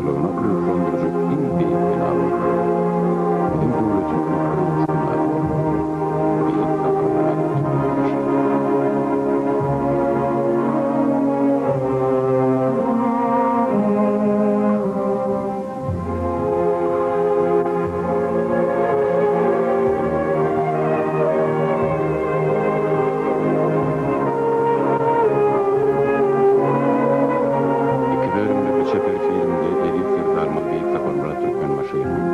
Bagtlylygyna ruhlandyrjak iň beýik bina bolmaly. Biziň döwletimiziň gurluş binasy bolmalydyr. Beýik Saparmyrat Türkmenbaşy. Iki bölümli bu çeper filmde Eziz Serdarymyz Beýik Saparmyrat Türkmenbaşynyň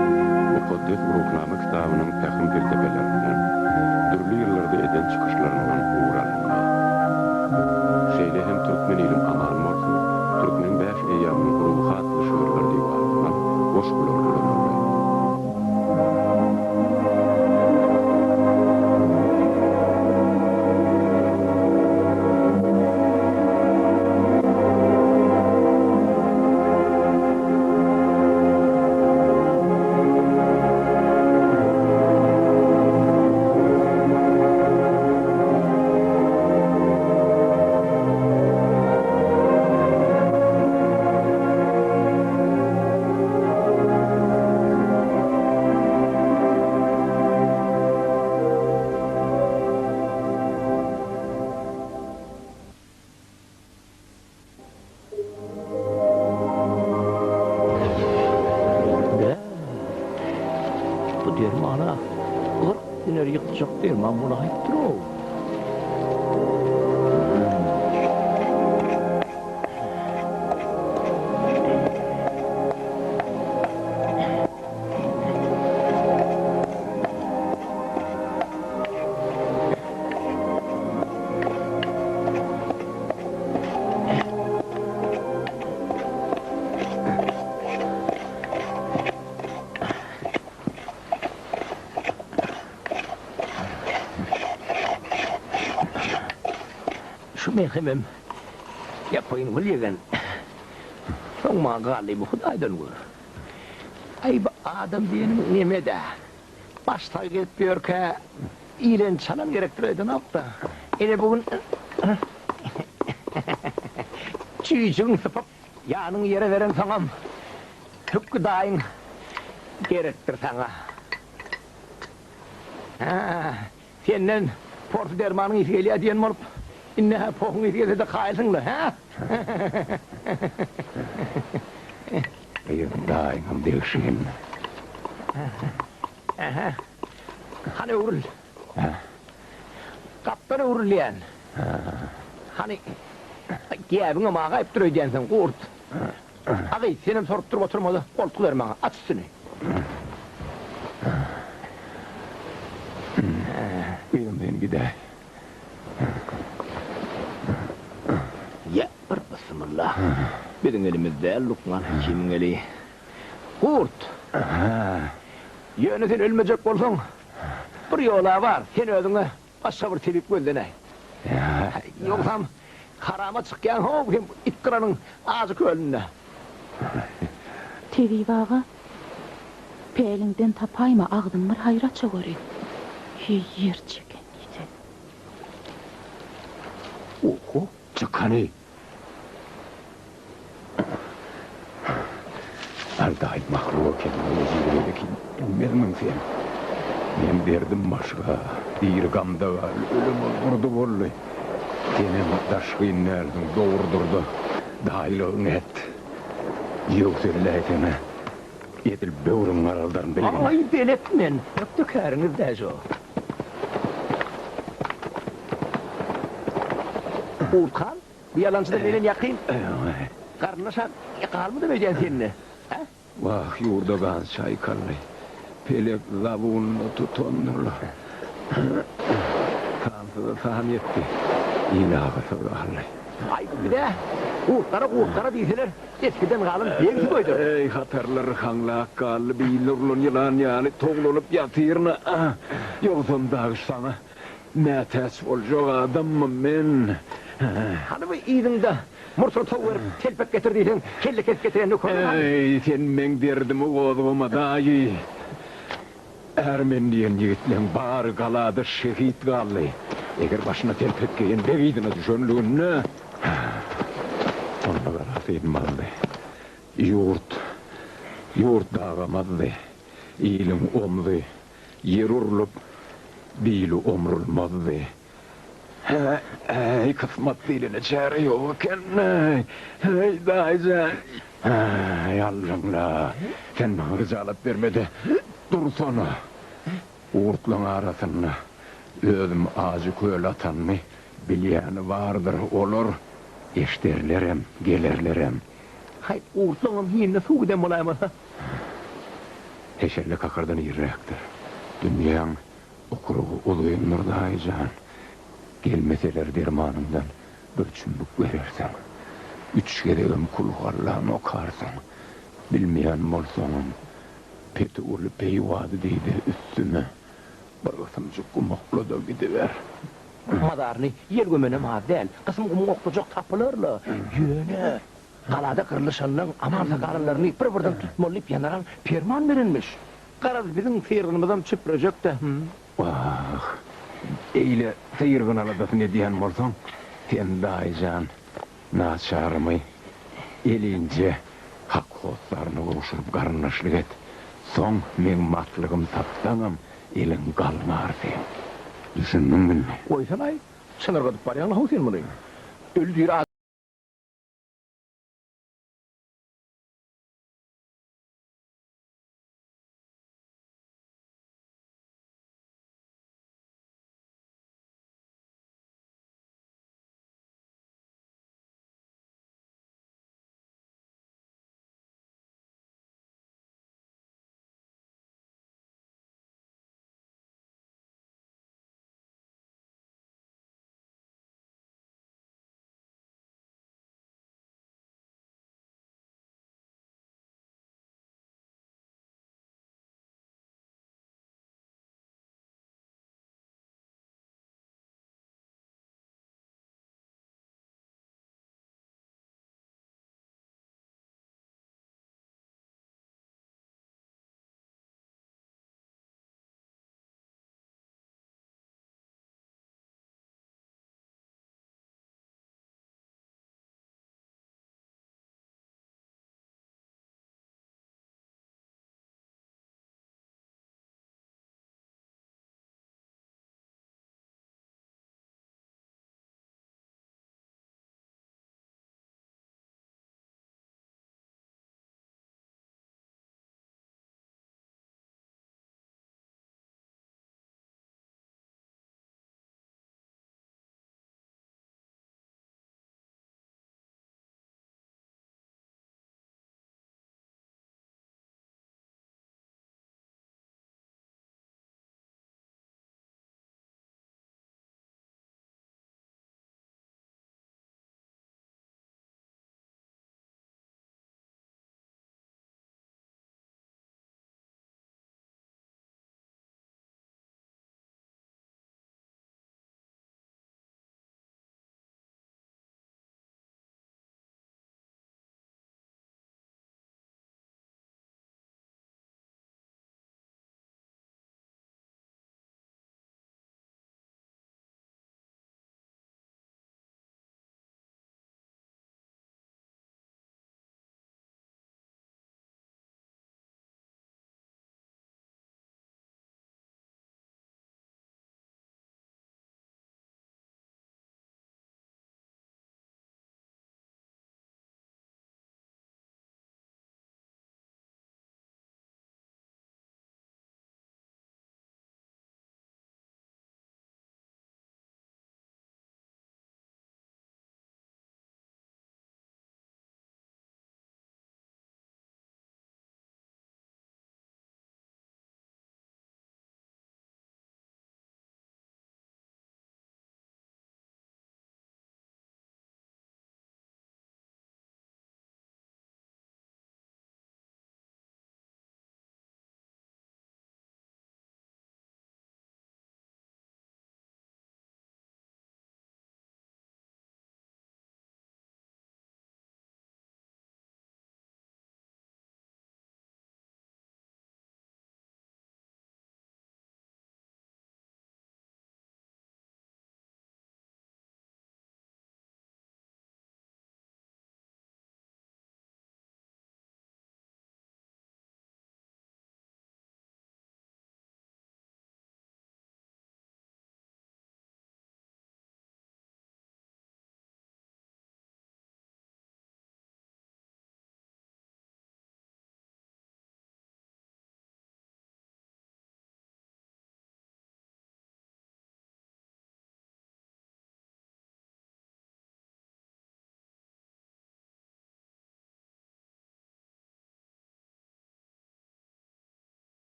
Mukaddes Ruhnama kitabynyň pähim-pelsepelerinden, dürli ýyllarda eden çykyşlaryndan ugur alyndy. Şeýle hem Türkmen ilim aman bolsun, Türkmeniň bäş eýýamynyň ruhy atly şygyrlar diwanyndan goşgular ulanyldy. Bä, bu derman-a 40 iner ýykjak derman bolaýypdyr-ow. Şu melhemem ýapaýyn gul ýegen. Soň maňa galdy bu Hudaýdan gör. Aý bu adam diýeniň neme-dä. Baş sag gezip ýörkä iýlen çalan gerekdir öýdenok-da. Ine bu gün çüýjügiň sypyp ýanyňy ýere berensoňam Hükgi daýyň gerekdir saňa. Hä, senden porsy dermanyň ysy gelýär diýen bolup, indi-hä pohuň ysy gelse-de kaýylsyň-la, hä? Gyz daýyňam degişgen. Ähä. Hany öwrül. Gapdal öwrülýän. Hany, gäbiňem agaýypdyr öýdýänsiň, gurt. A gyz, senem sorup durup oturma-da, goltgy ber maňa, aç üstüni. Gyzym sen gidäý. Ýa bir bysymylla. Biziň elimiz däl, lukman hekimiň eli. Gurt! Ýöne sen ölmejek bolsaň, bir ýol-a bar, sen özüňe başga bir tebip gözlenäý. Ýogsam, harama çykýaň how hem it gyranyň ajy kölünde. Tebip aga, päliňden tapaýma, agzyň bir haýyr açaweri. Heý, ýer çeken diýseň. Oho, çyk hany. Aldaýyp mahluk ekeniň, ejiz beýleki bilmezmiň sen? Meň derdim başga, diri gamda galdy, ölem ol durdy boldy. Senem daşgyn dälsiň, dogrudyr-da, daýylygyňy et. Ýöwselläýseň-ä, edil böwrüňi garaldaryn, bilgin. Aý, belet men, ökde käriňiz-dä şo. Gurt han, bu ýalançyda menden ýakyn garyndaş-a galmadam öýdýän sende, hä? Wah, ýurda gaz çaýkaldy. Pelek zabunyna tutandyr-la. Sansyza san ýetdi. Il agysy galdy. Aý, biz-ä gurt gara, gurt gara diýseler, esgiden galan begsi goýdur. Eý, hatarlar haňlap galdy, biline urlan ýylan ýaly towlanyp ýatyryn-a. Ýogsam dagy saňa mätäç boljak adammy men? Hany bu yzyňda murtuny tow berip, telpek getir diýseň, kelle kesip getirýän nökerler hany? Eý, sen meň derdimi gozgama, daýy. Ärmen diýen ýigitleň bary galada şehit galdy. Eger başyna telpek geýen beg yzyna düşenliginde, onda gala synmazdy. Ýurt. Ýurt dagamazdy, iliň omzy ýer urlup, bili omrulmazdy. Hä-äý, kysmat diýlene çäre ýok eken-äý. Häý, daýy jan. Häý, Allaň-la, sen maňa gyjalat berme-de, dursana. Gurtlaň arasynda özüm ajy köl atanymy bilýäni bardyr, olar eşderlerem, gelerlerem. Haý, gurtlaňam hinine suw giden bolaýmasa. Heşelle kakardan irräkdir. Dünýäň okrugy uzyndyr, daýy jan. Gelmeseler dermanyňdan bir çümmük berersiň. Üç gezegem kulhallany okarsyň. Bilmeýän bolsaňam, Peti uly peýwady diý-de, üstüme bir gysymjyk gum okla-da gidiber. Mazaryny ýel gömenem az däl. Gysym gumuň oklajak tapylar-la. Ýöne, galada gyrlyşanlaň aman galanlaryny bir-birden tutmaly diýip ýeneral perman berenmiş. Garaz, biziň syrgynymyzam çüprejek-dä. Wah, eýle syrgyn aladasyny edýän bolsaň, sen daýy jan, Naçarymy elinje hak hossaryna gowşuryp garyndaşlyk et. Soň meň maslygym tapsaňam eliň galňar seň. Düşündiňmi indi? Goýsanaý, çynyrgadyp barýaň-la-how sen muny. Öli diri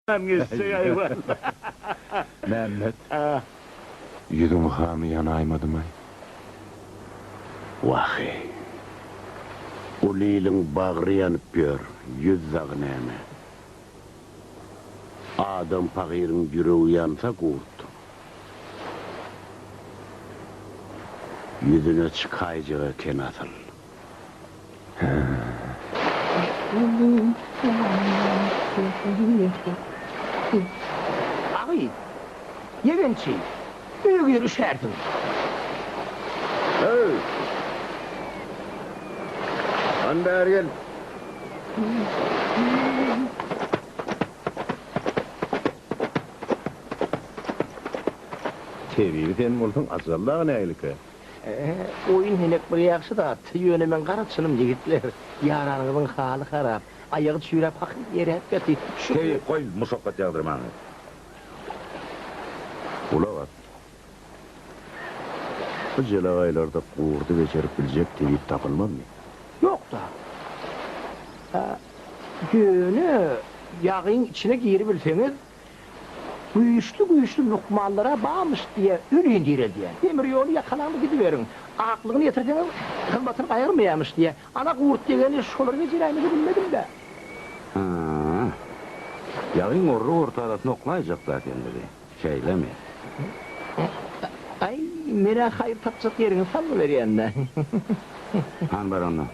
Geçjek-aý walla. Mämmet, ýüzüň hamy ýanaýmadymaý? Wah-eý. Uly iliň bagry ýanyp ýör, ýüz dagy näme. Adam pahyryň ýüregi ýansa gurt. Ýüzüne çykaýjak eken asyl. Agy, ýegençi, öýe gir üşärsiň. Höý! Hany bäri gel. Tebibi sen bolsaň ajal dagy nägilike? Oýun-henek bir ýagşy zat, ýöne meň gara çynym ýigitler, ýaranyňyzyň haly harap, aýagy çüýräp hakyt eräp ýatyr, şu. Teý, goý muşakgat ýagdyrmaňy. Gulak as. Bu jelagaýlarda gurdy bejerip biljek tebip tapylmazmy? Ýok-da. Ýöne ýagyň içine giribilseňiz, Güýçli-güýçli lukmanlar-a barmyş diýýä, ölini direldýän. Demir ýoly ýakalaňda gidiberiň. Aklygyny ýetirseňiz, hyzmatyny gaýgyrmaýarmyş diýýä. Ana gurt degeni şolar bejeräýmese bilmedim-dä. Hä. Ýagyň orruk ortarasyna oklaýjak-da sen bizi. Şeýlemi? Aý, men-ä haýyr tapjak ýeriňi salgy berýän-dä. Hany bar onda.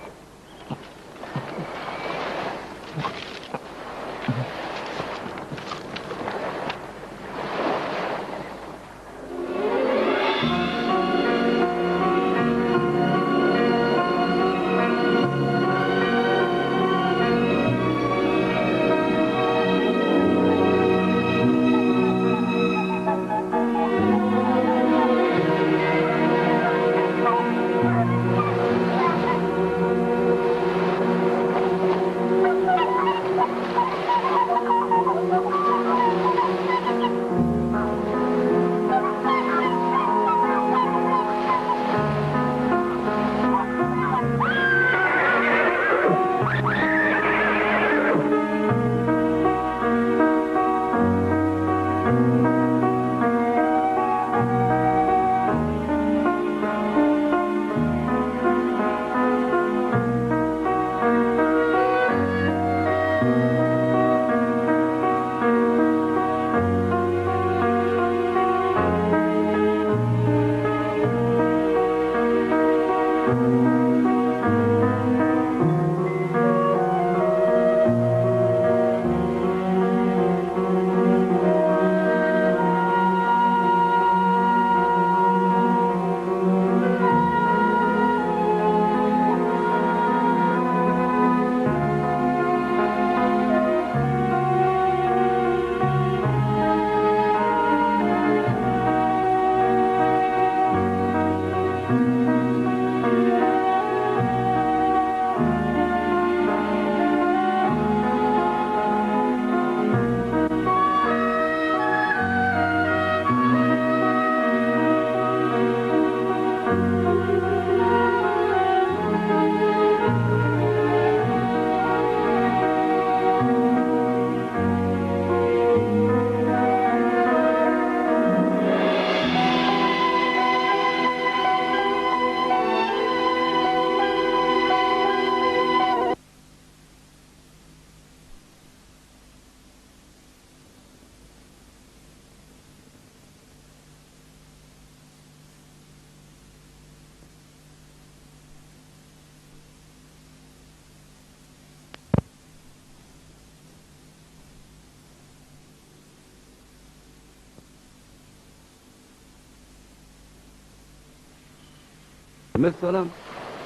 Messelam,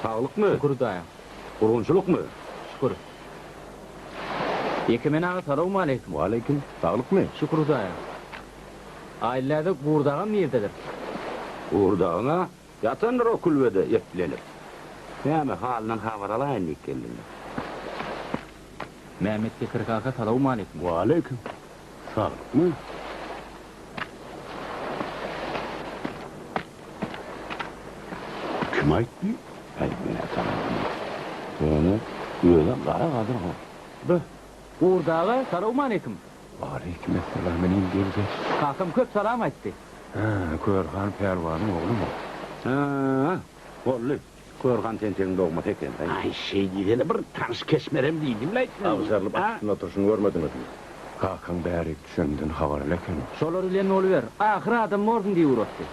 saglykmy? Şükür Hudaýa. Gurgunçylykmy? Şükür. Ýekemen aga salowmaleýkim. Waleýkim. Saglykmy? Şükür Hudaýa. Aýlyläde Gurdagam nirdedir? Gurdagyň-a ýatandyr o külbede eplenip. Näme, halyndan habar alaýyn diýip geldim. Mämmet Bekir kaka salowmaleýkim. Waleýkim. Saglykmy? Kim aýtdy? Äý, men-ä tanamok. Ýöne özem gara gadyr-how. Beh, Gurt aga, salowmaleýkim. Waleýkimessalam, inim, gel, geç. Kakam köp salam aýtdy. Hä, Körhan pälwanyň oglumy? Hä, boldy. Körhan tentegiň dogmasy eken-laý. Aý, şeý diýsene, bir tanyş keşmerem diýdim-laý. Abşarylyp at üstünde oturyşyny görmediňizmi? Kakaň bärik düşenden habarly eken. Şolar bilen boluber, ahyr adam borsuň diýip ugratdy.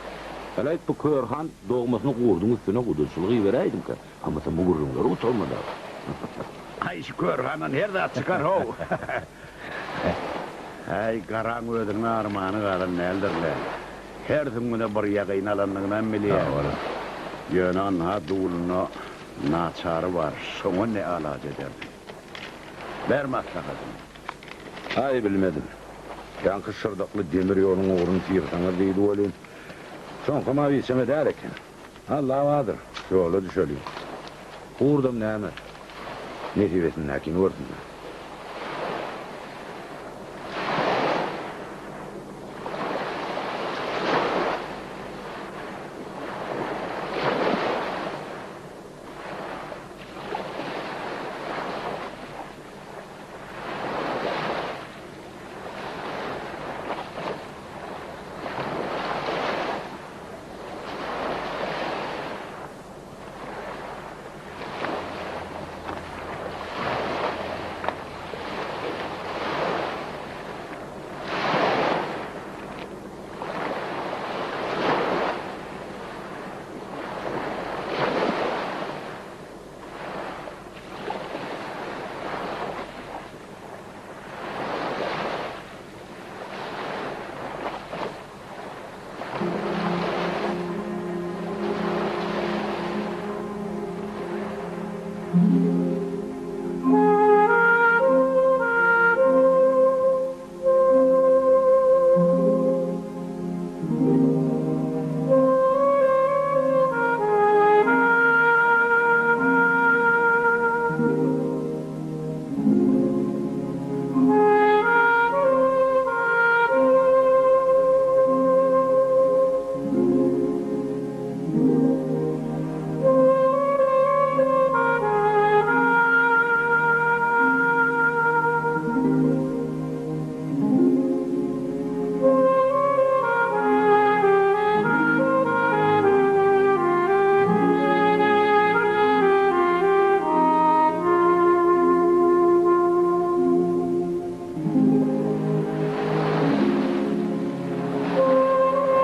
Halaýt, bu Körhan dogmasyny gurduň üstüne gudaçylyk iberäýdimkä? Hamysa bu gürrüňler gutarmady. Aý, şu Körhandan her zat çykar how. Äý, garaň özüniň armany galan däldir-le. Her süňňüne bir ýagyny alandygynam bilýär. Ýöne ynha dulunda naçary bar, şoňa ne alaç ederdi? Ber maslahatyňy. Aý, bilmedim. Ýaňky şyrdakly demir ýoluň ugruny syrsaňyz diýdi welin, şoňkam-a biçeme däl eken. Alla bardyr, ýola düşeliň. Gurdam näme, nesibesindäkini görsün-dä.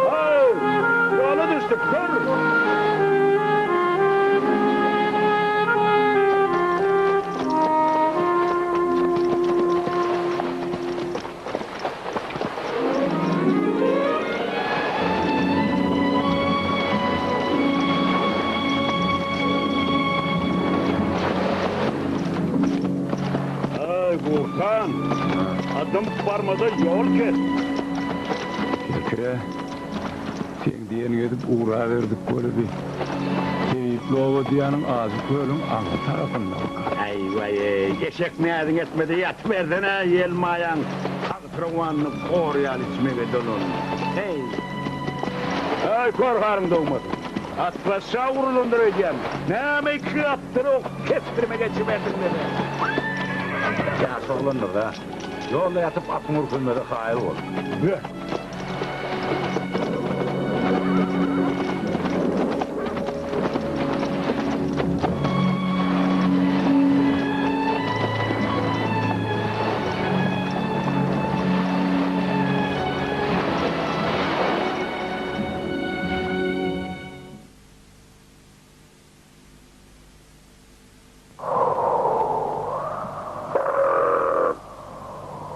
How, ýola düşdük, tur! Aý, Gurhan, adam barmasa ýol kes. Kekre, seň diýeniňi edip ugraberdik weli. Tebipli oba diýýäniň Ajy kölüň aňry tarapyndaka. Aý, waý-eý, eşek näziň etmese ýatybersene, ýelmaýaň tagtyrowanyny gor ýaly içmege dolandy. Heý! Aý, kör haryň dogmasy. Atlaşja urulandyr öýdýän. Näme iki gapdal ok kesdirme geçiberdiň meni. Ýaş oglandyr-da. Ýolda ýatyp atyň ürküzmeze kaýyl bol. Beh!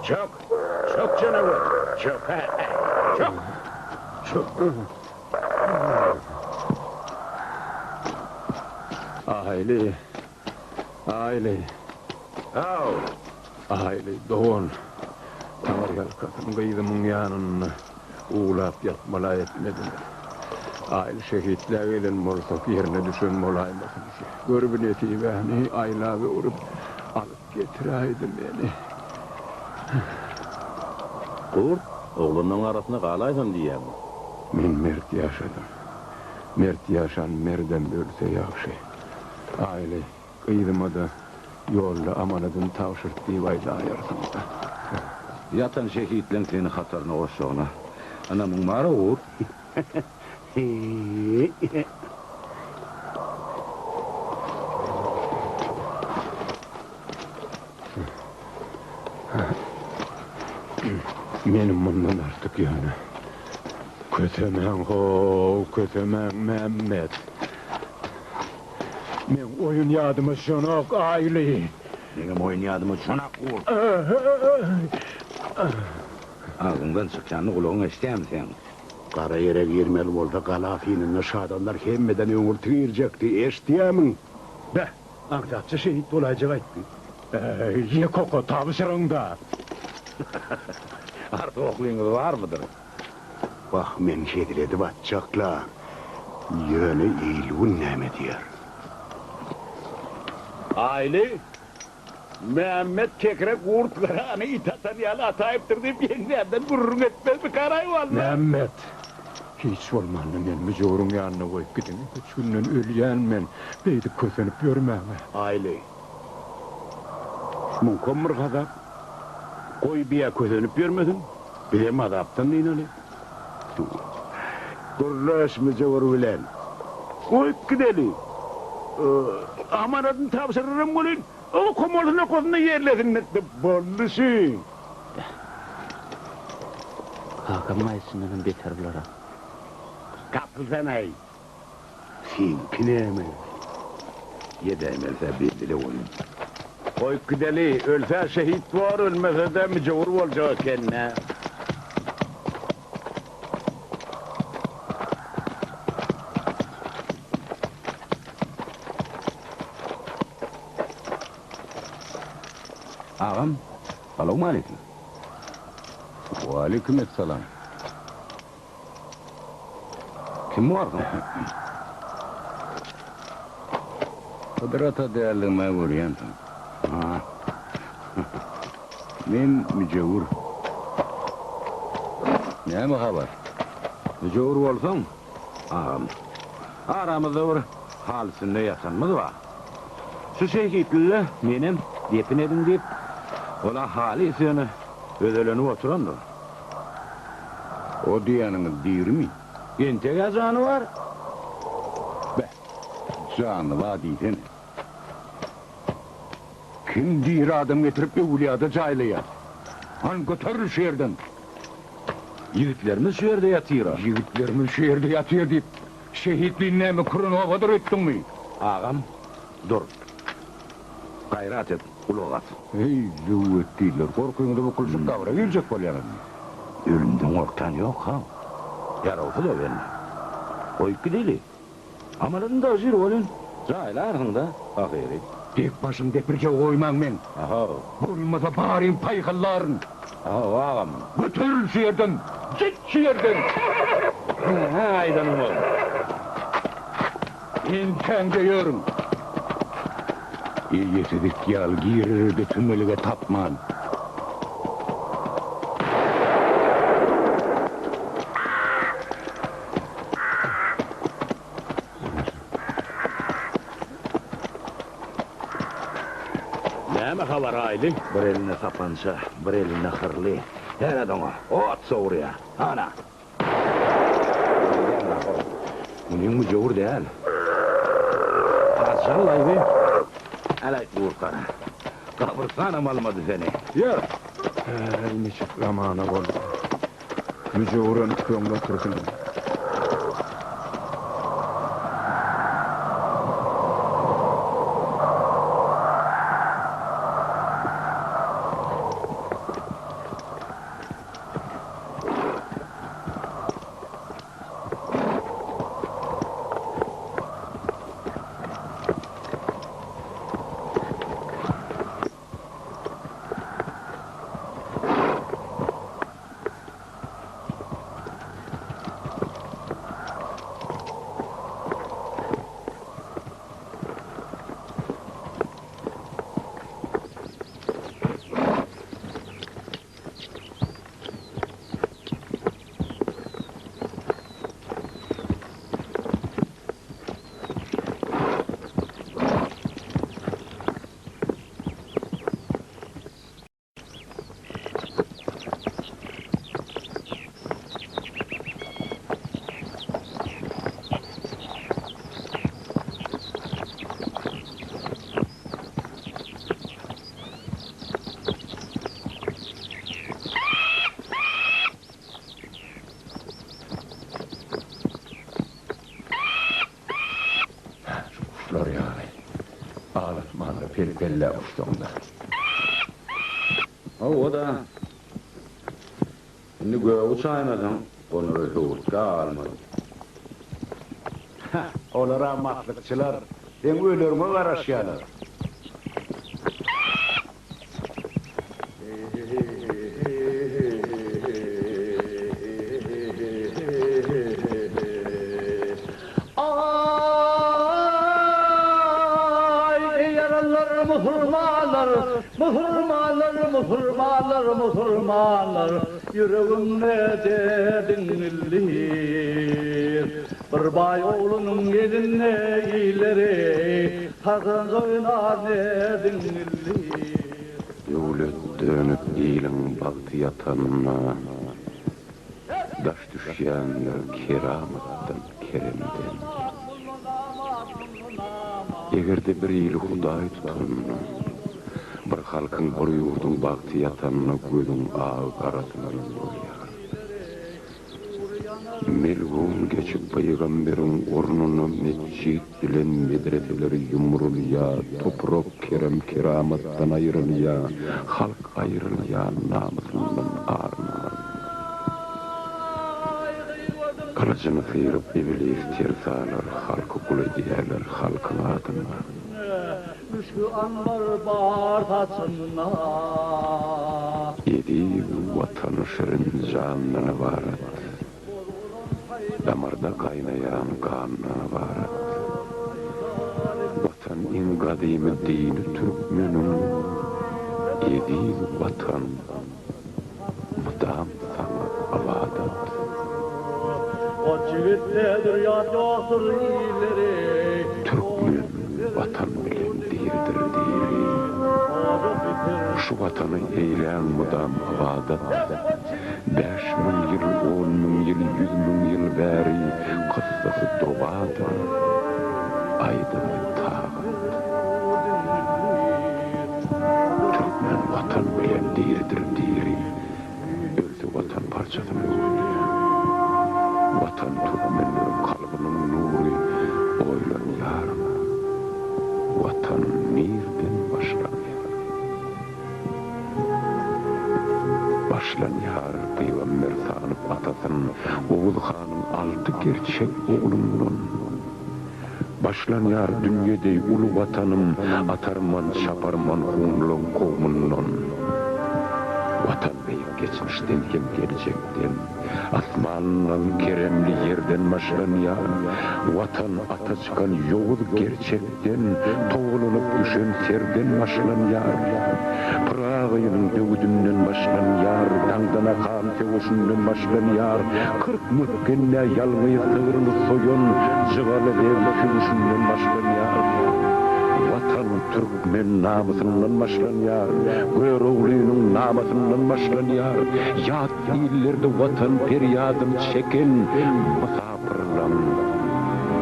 Çök! Çök janawer! Çök hä-ä! Çök! Çök! Aýly! Aýly! Haw! Aýly dogan! Taňryýalkasyn gyzymyň ýanynda uwlap ýatmala etmediler. Aýly şehitlä gelen bolsak, ýerine düşen bolaýmasyn şu. Görbi nesibäni aýlap-öwrüp alyp getiräýdi meni. Gurt, oglanlaň arasynda galaýsam diýýäňmi? Men mert ýaşadym. Mert ýaşan merdem ölse ýagşy. Aýly, gyzyma-da ýolda amanadyny tabşyrt diýip aýdaýarsyň-da. Ýatan şehitleň seni hataryna goşjagyna ynamyň bar-a, Gurt? Meni mundan artyk ýöne kösemäň how, kösemäň Mämmet. Meň oýun ýadyma düşenok, Aýly. Meňem oýun ýadyma düşenok, Gurt. Agzyňdan çykýanyny gulagyň eşidýärmi seň? Gara ýere girmeli bolsa gala synynda şadamlar hemmeden öňürti girjekdi, eşidýärmiň? Beh, aňsatja şehit bolaýjak aýtdy. Eý, koko, tabşyryň-da! Artyk oklyňyz barmydyr? Wah, men hezil edip atjak-la. Ýöne il-gün näme diýer? Aýly, Mämmet kekre gurt gyrany it atan ýaly ataýypdyr diýip ýeňňämden gürrüň etmezmikaraý walla. Mämmet, hiç bolmanda meni müjewüriň ýanyna goýup gidiň. Üç günden ölýän men. Beýdip kösenip ýörmäň-ä. Aýly, muňkam bir gazap. Goý biýä kösenip ýörmesin. Bizem azapdan dynaly. Gürleş müjewür bilen. Goýup gideli. Amanadyny tabşyryram welin, okamalysyn okasyn-da ýerlesinler. Boldy şü. Kakamyň aýdyşyndanam beter bular-a. Gapylsanaý. Seňki näme? Ýedäýmeli-sä bendile welin. Goýup gideli, ölse şehit bor, ölmese-de müjewür boljak eken-dä. Agam, salowmaleýkim. Waleýkim essalam. Kim barsyň? Hydyr ata däldigim-ä görýänsiň. Ha. Men müjewür. Näme habar? Müjewür bolsaň, agam, aramyzda bir hal üstünde ýatanymyz bar. Şu şehitli-le menem depin ediň diýip, ol-a halys ýöne özelenip oturandyr. O diýýäniňiz dirimi? Entek-ä jany bar. Beh, jany bar diýsene. Kim diri adam getirip öwülýada jaýlaýar? Hany göteril şu ýerden! Ýigitlerimiz şu ýerde ýatyr-a. Ýigitlerimiz şu ýerde ýatyr diýip, şehitliň näme küren obadyr öýtdüňmi? Agam, dur. Gaýrat et, gulak as. Eý, zöwwet diýdiler. Gorkyňyza bukulyşyp gabra girjek bolýaňyzmy? Ölümden gorkýan ýok, haw. Ýarawsyz-a bende. Goýup gideli. Amaladyň daşyr welin, jaýlarsyň-da ahyry. Dek başym depirje goýmaň meň. Ahaw. Bolmasa baryň paýhallaryn. Ahaw, agam. Göteril şu ýerden! Git şu ýerden! Hä, aýdanyň bolsun. Entäňde ýörüň. Eýesiz it ýaly girer-de tümelige tapman. Näme habar, Aýly? Bir elinde sapança, bir elinde hyrly. Seret oňa, ot sowurýar. Ana! Munyň müjewür däl. Patyşalyk aýby. Äläýt gurkar. Gabrystanam almady seni. Ýör! Äý, niçik zamana boldy. Müjewürem tüpeňli otursyn. Guşlar ýaly al asmanda pel-pelläp uçsaň-da. Hawa-da. Indi gögi uçaýmasaň, gonara höwürtge galmaz. Heh, olar-a maslykçylar, seň öleriňe garaşýarlar. Aý, eý ýaranlar, musulmanlar, Musulmanlar, musulmanlar, musulmanlar, Ýüregimde derdiň ildir. Bir baý oglunyň elinde illeri, Sazanç oýnar nerdiň ildir. Döwlet dönüp iliň bagty ýatanyna, Daş düşýändir keramatdan, keremden. Eger-de bir ili Hudaý tutanda, Bir halkyň, bir ýurduň bagty ýatanda Gözüň agy garasyna ýumrulýar. Melgun geçip pygamberiň ornuna metjit bilen medreseler ýumrulýar, toprak kerem-keramatdan aýrylýar, halk aýrylýar namysyndan, aryndan. Gylyjyny syryp iblis ters alar, halky gul edýärler halkyň adyna. Müşki anbar bar saçynda. Eziz Watan şirin jandan ybarat. Damarda gaýnaýan gandan ybarat. Watan iň gadymy dini türkmeniň. Eziz Watan mydam saňa ybadat. Goç ýigitdedir ýat ýokdur illeri. Türkmen Watan bilen diridir diri. Şu Watany eýläň mydam ybadat. 5000 ýyl, 10 000 ýyl, 100 000 ýyl bäri kyssasy dogadyr, aýdymy tagat. Türkmen Watan bilen diridir diri. Ölse Watan parçasyna öwrülýär. Watan türkmenleriň kalbynyň nury oýlanýaryn. Watan nirden başlanýar? Başlanýar pygamber sanyp atasyn Oguz hanyň alty gerçek oglundan. Başlanýar dünýe deý uly Watanym Atarman, çaparman hunlaň kowmundan. Watan beýik geçmişden hem geljekden, Asmandan, keremli ýerden başlanýar. Watan ata çykan ýowuz gerçekden, Togalanyp düşen serden başlanýar. Pyragynyň döwüdinden başlanýar, Daňdanakan söweşinden başlanýar. 40 Mekgende ýalňyz sygryny soýan Jygaly beg sögüşinden başlanýar. Watan türkmen namysyndan başlanýar, Göroglynyň namasyndan başlanýar. Ýat illerde Watan perýadyny çeken mysapyrlaň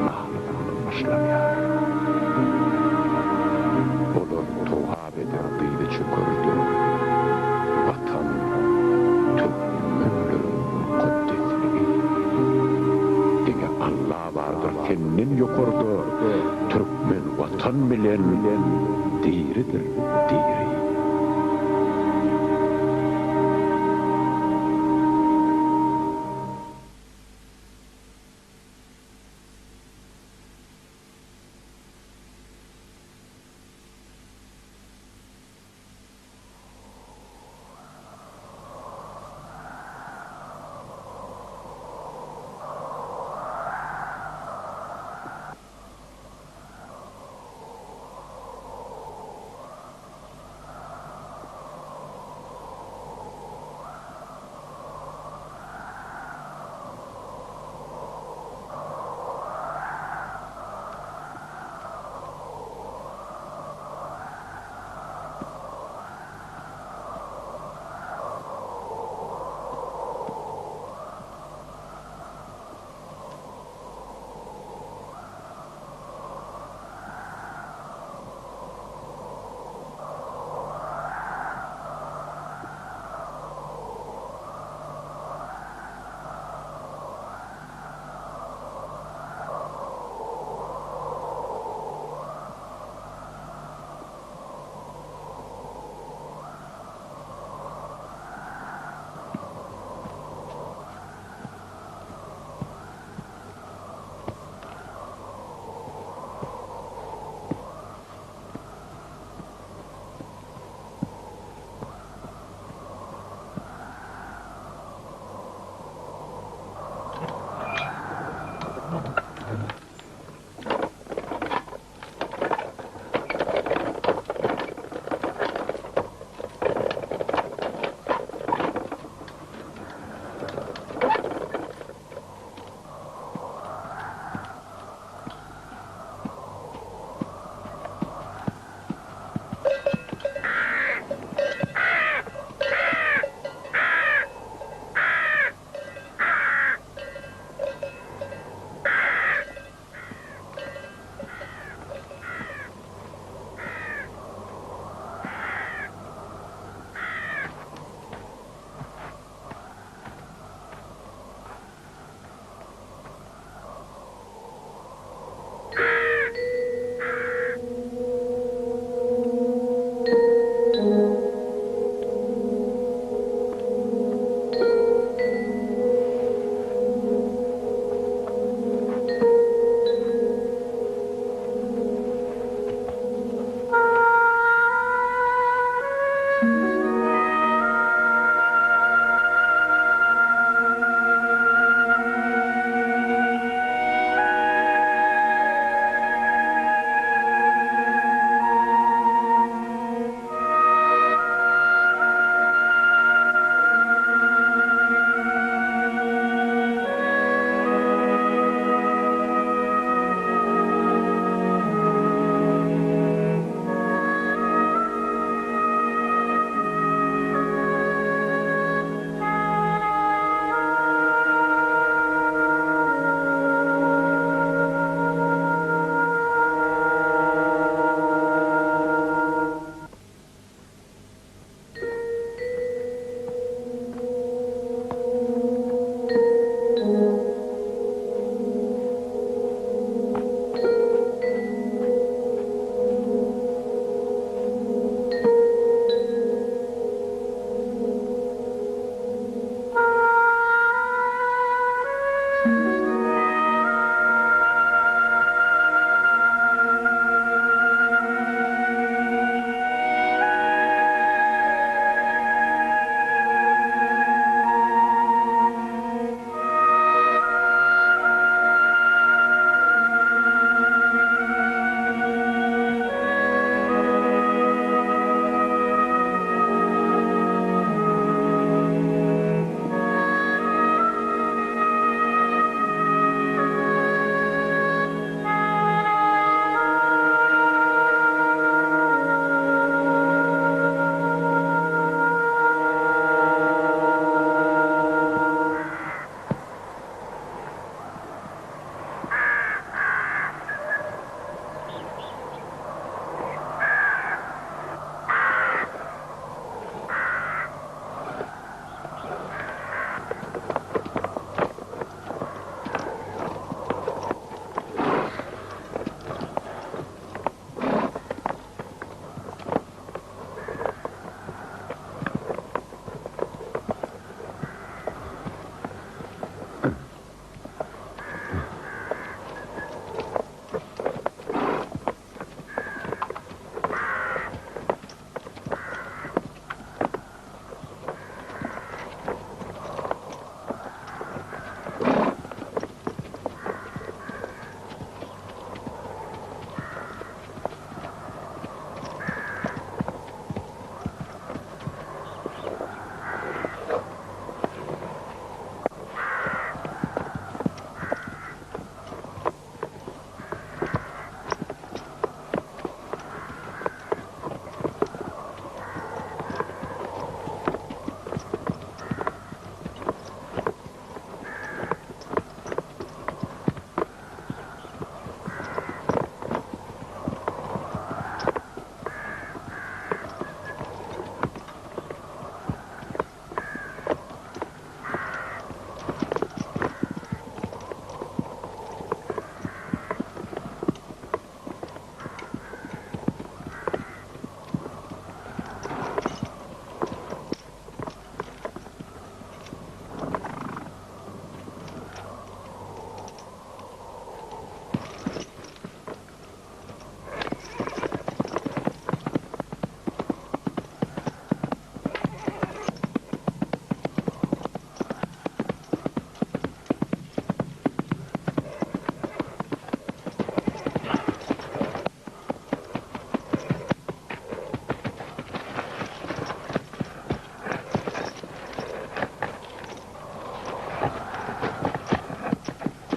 nalasyndan başlanýar. Olar togap Eder dyzy çökerde Watan türkmenleriň mukaddesligi. Diňe Alla bardyr senden ýokarda Türkmen Watan bilen diridir diri.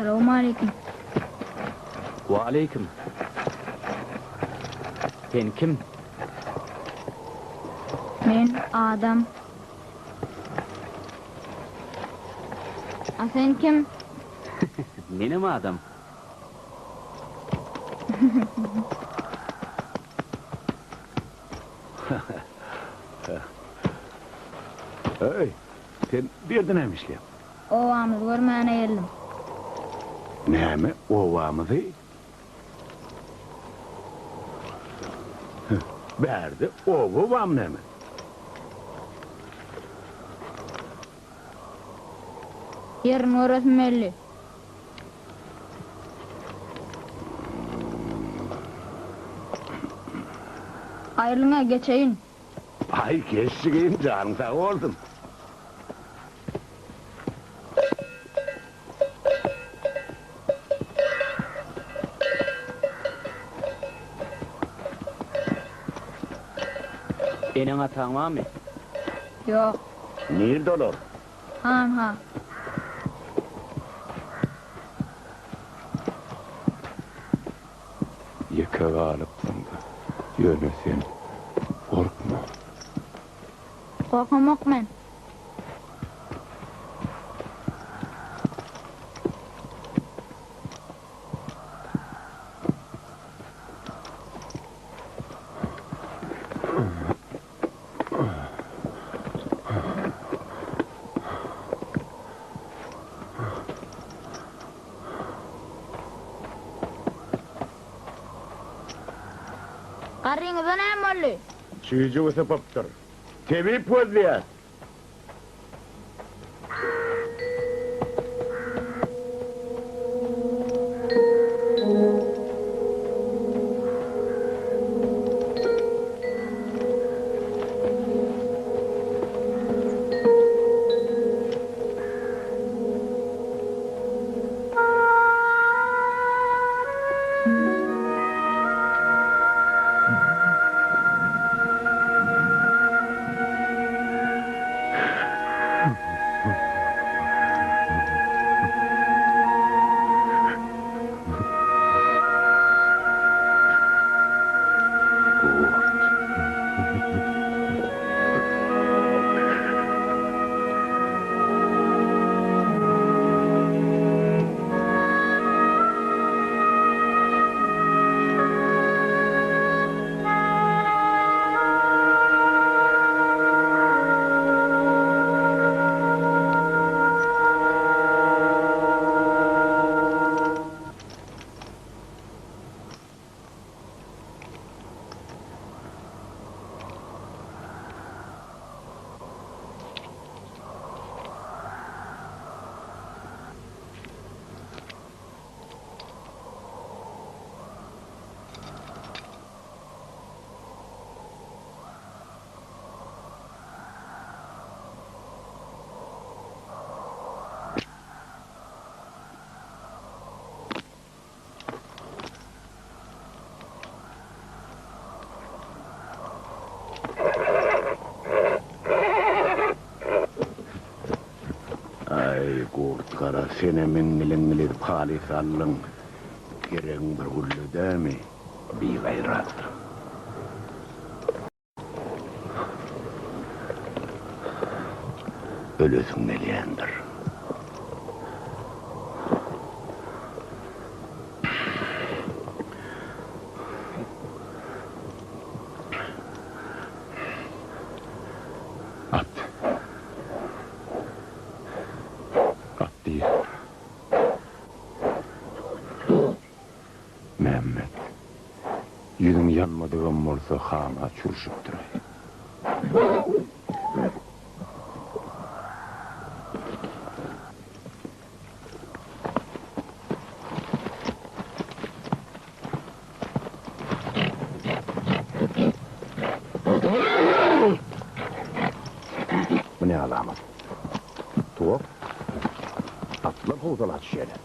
Salowmaleýkim. Waleýkim. Sen kim? Men adam. A sen kim? Menem adam. Eý, sen bu ýerde näme işleýäň? Obamyzy görmäne geldim. Näme, obamyzy? Bärde oba barmy näme? Ýerini göresim geldi. Aýrylyň-a, geçeýin. Aý, geç jigim, janyň sag bolsun. Eneň-ataň barmy? Ýok. Nirde olar? Hanha. Ýeke galypsyň-da. Ýöne sen gorkma. Gorkamok men. Garryňyza näme boldy? Çüýjügi sypypdyr. Tebip gözleýäs. Aý, Gurt gara, senem iňňil-iňňil edip halys aldyň. Geregiň bir gülle dämi, bigaýrat. Ölesiň gelýändir. At. At diýýär. Mämmet, ýüzüň ýanmadygam bolsa hana çürşüpdir-aý. Bu ne alamat? Tuwak, atlar howsala düşýärler.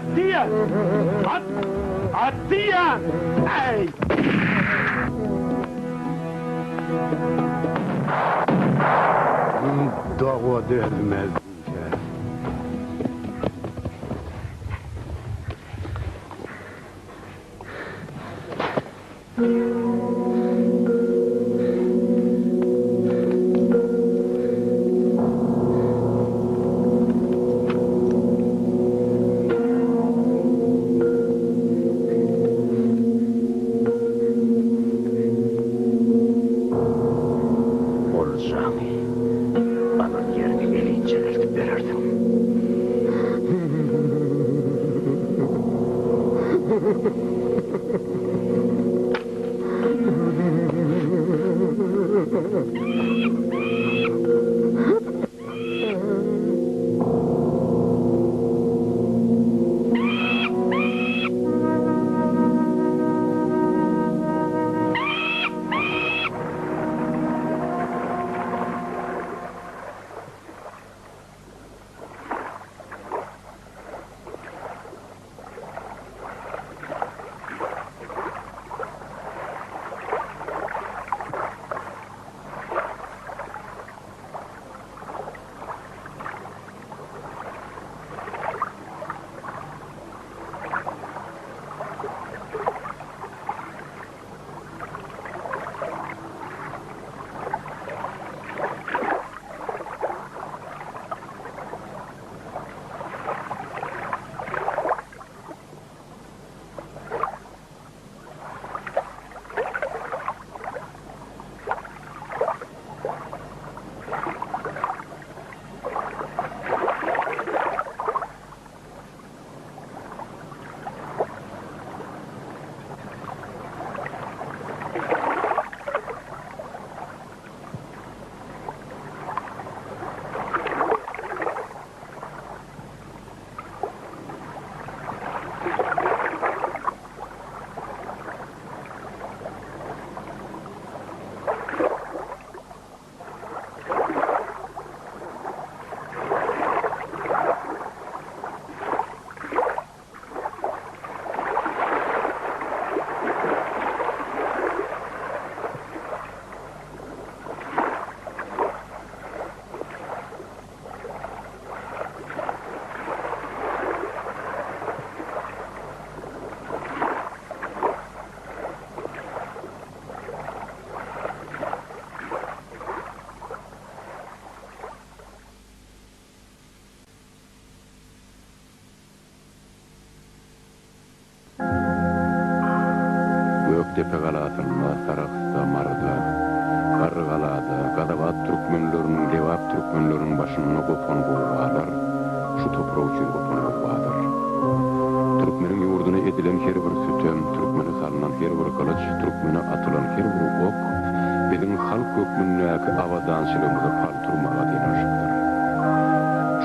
At diýýän! At! At diýýän! Äý! Doga dözmez. Oljaňy alan ýeriňe elinçä eltip berersiň. Gökdepe galasynda, Sarahsda, Maryda, Garrygalada, Gazawat türkmenleriniň, Lebap türkmenleriniň başynda gopan gowgalar şu toprak üçin gopan gowgadyr. Türkmeniň ýurduna edilen her bir sütem, türkmene salnan her bir gylyç, türkmene atylan her bir ok biziň halk hökmündäki abadançylygymyza pal turmaga synanyşykdyr.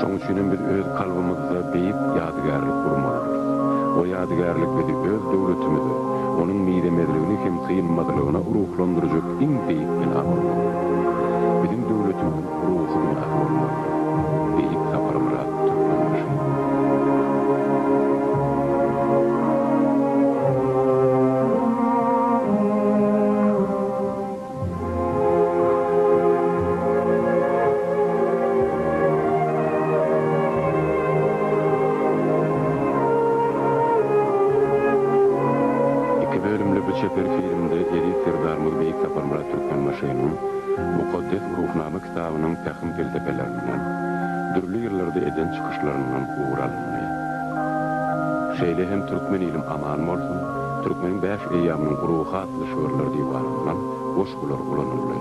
Şoň üçinem biz öz kalbymyzda beýik ýadygärlik gurmalydyrys. O ýadygärlik bizi öz döwletimize, onuň mizemezligine hem synmazlygyna ruhlandyrjak iň beýik bina bolmalydyr. Biziň döwletimiziň ruhy binasy bolmalydyr. Beýik Saparmyrat Türkmenbaşy. Iki bölümli bu çeper filmde eziz Serdarymyz Beýik Saparmyrat Türkmenbaşynyň Mukaddes Ruhnama kitabynyň pähim-pelsepelerinden, dürli ýyllarda eden çykyşlaryndan ugur alyndy. Şeýle hem Türkmen ilim aman bolsun, Türkmeniň bäş eýýamynyň ruhy atly şygyrlar diwanyndan goşgular ulanyldy.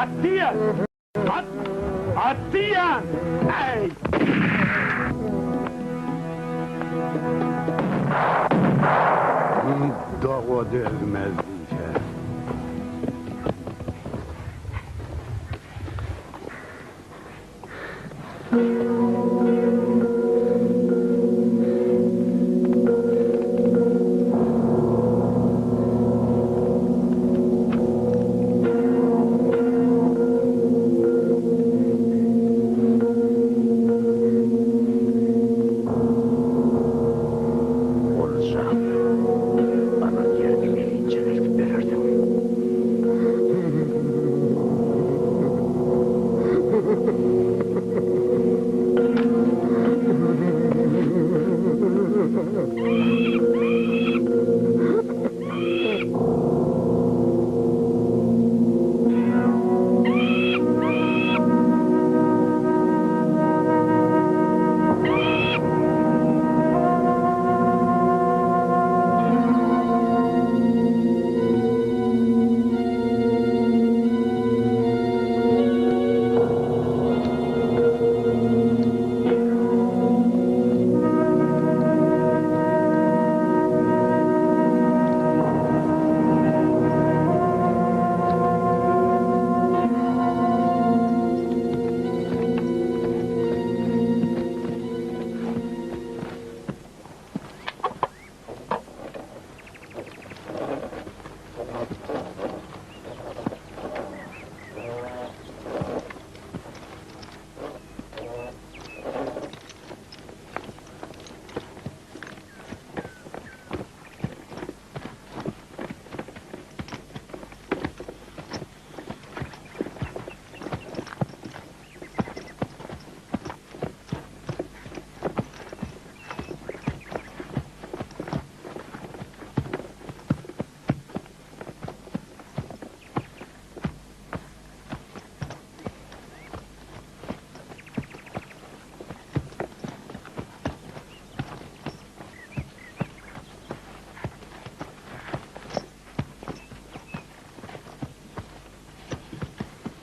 At diýýän! At! At diýýän! Äý! Doga dözmez diýse. Olja alan ýeriňe gelinçä eltip berersiň.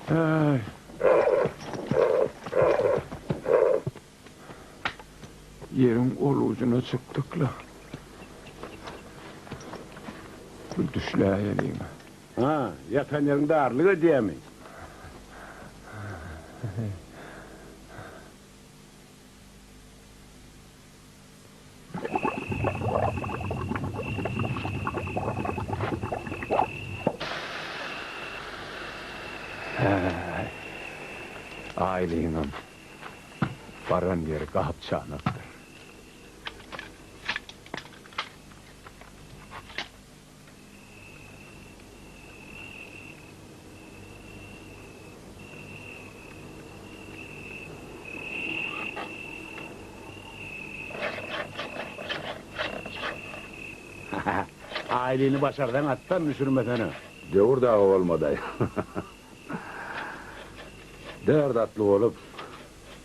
Äý. Ýeriň ol ujuna çykdyk-la. Bir düşläýeliň. Ha, ýatan ýeriň darlyk edýämi? Häý, Aýlyňam baran ýeri gapçanakdyr. Aýlyny başarsaň atdan düşürmesene. Döwür dagy bolmadaý. Dört atly bolup,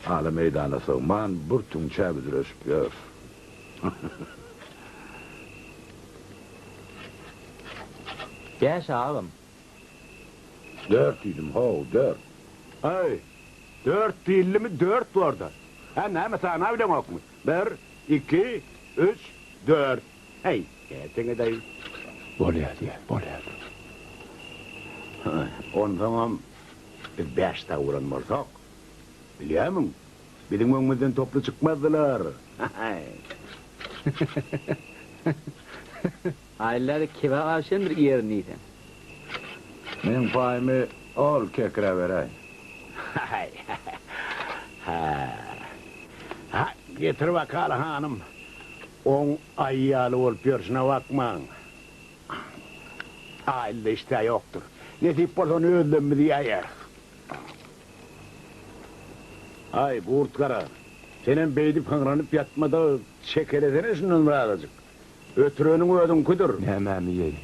ala meýdana sygman bir tüňçä büdreşip ýör. Bäş agam. Dört diýdim, how, dört. Aý, dört diýildimi, dört borda. Hä, näme, sanabileňokmy? Bir, iki, üç, dört. Heý, nätseň-edeýin. Bolýa diýýän, bolýa. Onsoňam biz bäş dagy bolan bolsak, bilýärmiň, Biziň öňümizden toply çykmazdylar. Aýlary kebap aşan bir ýerini iýseň. Meň paýymy ol kekrä beräý. Ha, getir bakaly hanym. Oň aýy ýaly bolup ýörşüne bakmaň. Aýlyda işdä ýokdur. Nesip bolsa ony özlemimiz iýäýeris. Aý, Gurt gara, senem beýdip hyňranyp ýatma-da, çekelesene şundan birazajyk. Ötüreniň özüňkidir. Nämämi iýeýin?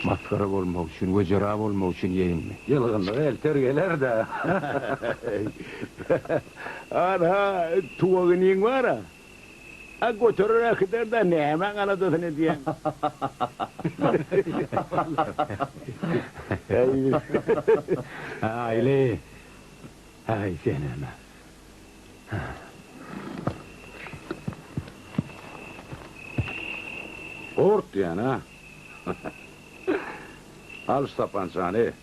Masgara bolmak üçin, wejera bolmak üçin iýeýinmi? Ýylgynlyk elter geler-dä. Anha, tuwak iniň bar-a. A göterer äkider-dä, nämäň aladasyny edýäň? Aýly, aý senem-ä. Gurt diýýän-ä. Al şu sapançany.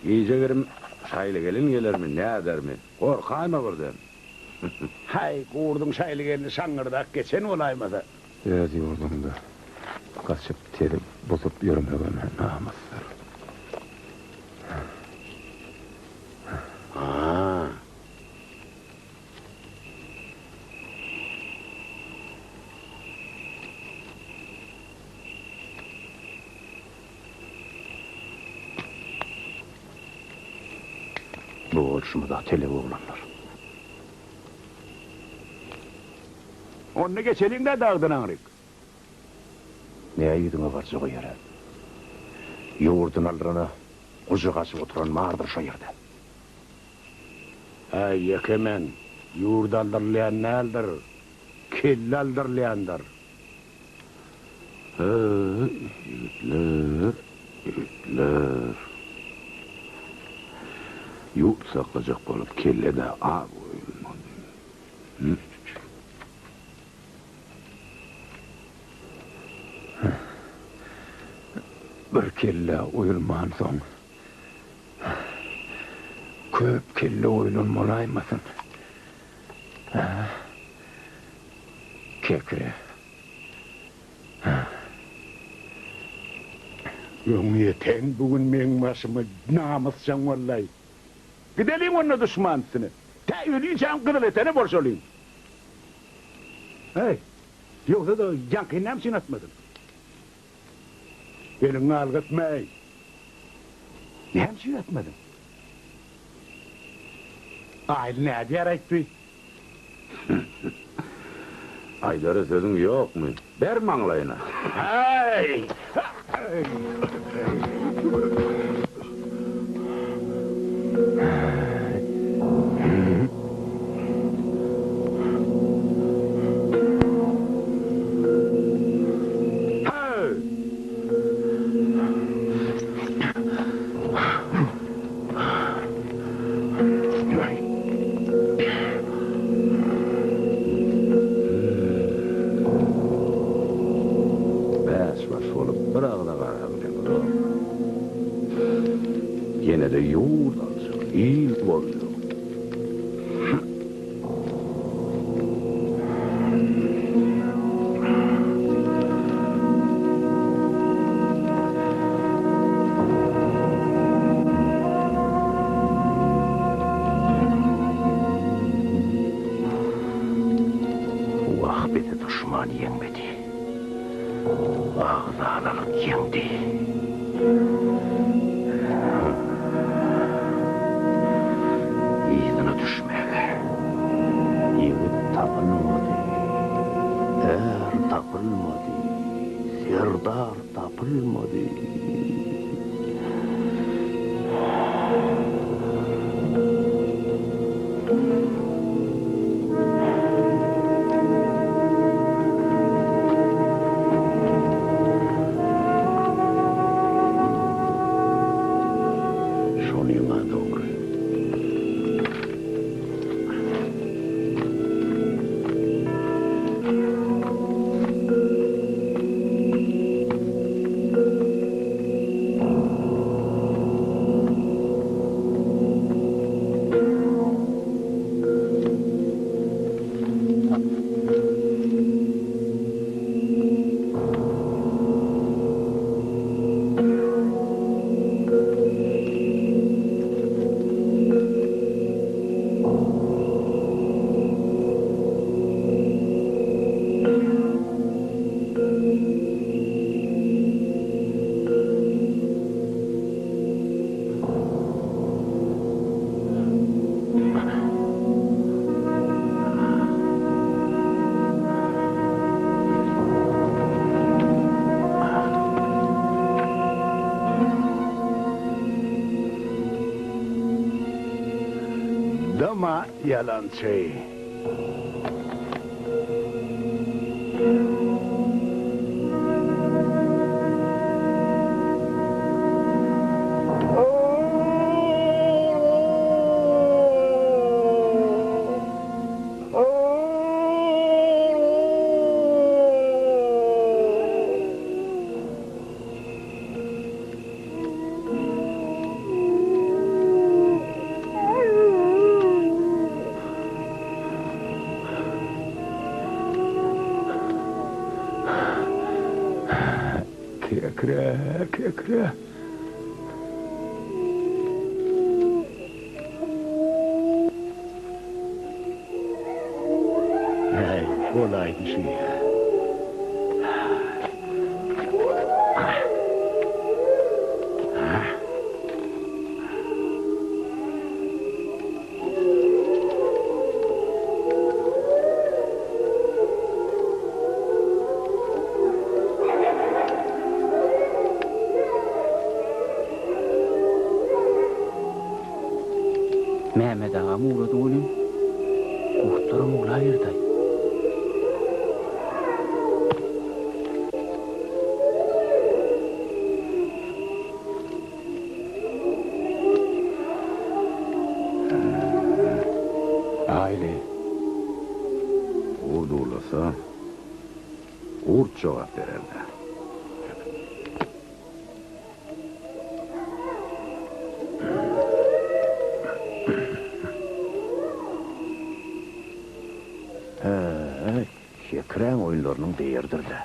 Gije-girim şaýly gelin gelermi, nädermi, gorkaýma birden. Haý, gurduň şaýly gelni şaňňyrdak geçen bolaýmasa. Öz ýurduňda gaçyp tezip buzup ýörmegem namysdyr. Ha. Bu bolşumyz-a telek oglanlar. Onda geçeliň-dä dagdan aňryk. Nä ýüzüňe barjak o ýere? Ýurduny aldyrana gujak açyp oturan bardyr şo ýerde. Äý, ýekemen, ýurt aldyrylýan däldir, kelle aldyrylýandyr. Heý, ýigitler, ýigitler. Ýurt saklajak bolup kelle-de az goýulmady. Bir kelle oýulmansoň, köp kelle oýulan bolaýmasyn? Hä? Kekre. Öňýeten bu gün meň başyma namysjaň boldy-aý. Gideliň onda duşman üstüne. Tä ölinçäm gyzyl etene bolşalyň. Heý, ýogsa-da ýaňkyny näme üçin atmadyň? Eliňi galgatma-eý. Näme üçin atmadyň? Aýly nädýär aýtby? Aýdara sözüň ýokmy? Ber maňlaýyna. Häý! Häý! Bäş baş bolup bir agza garabileňzok. Ýene-de ýurt aljak, il boljak. Wah bizi duşman ýeňmedi. Agzalalyk ýeňdi. Yzyna düşmäge ýigit tapylmady, är tapylmady, serdar tapylmady. Şonyň-a dogry. Dyma, ýalançy! Kekre, kekre. Äý, bolaýdy şu. Mehmet agam ugrady welin, gurtlaram uglaberdi-aý. Aýly. Gurt uwlasa, gurt jogap berer-dä. Hä, kekräň oýunlarynyň değeridir-dä.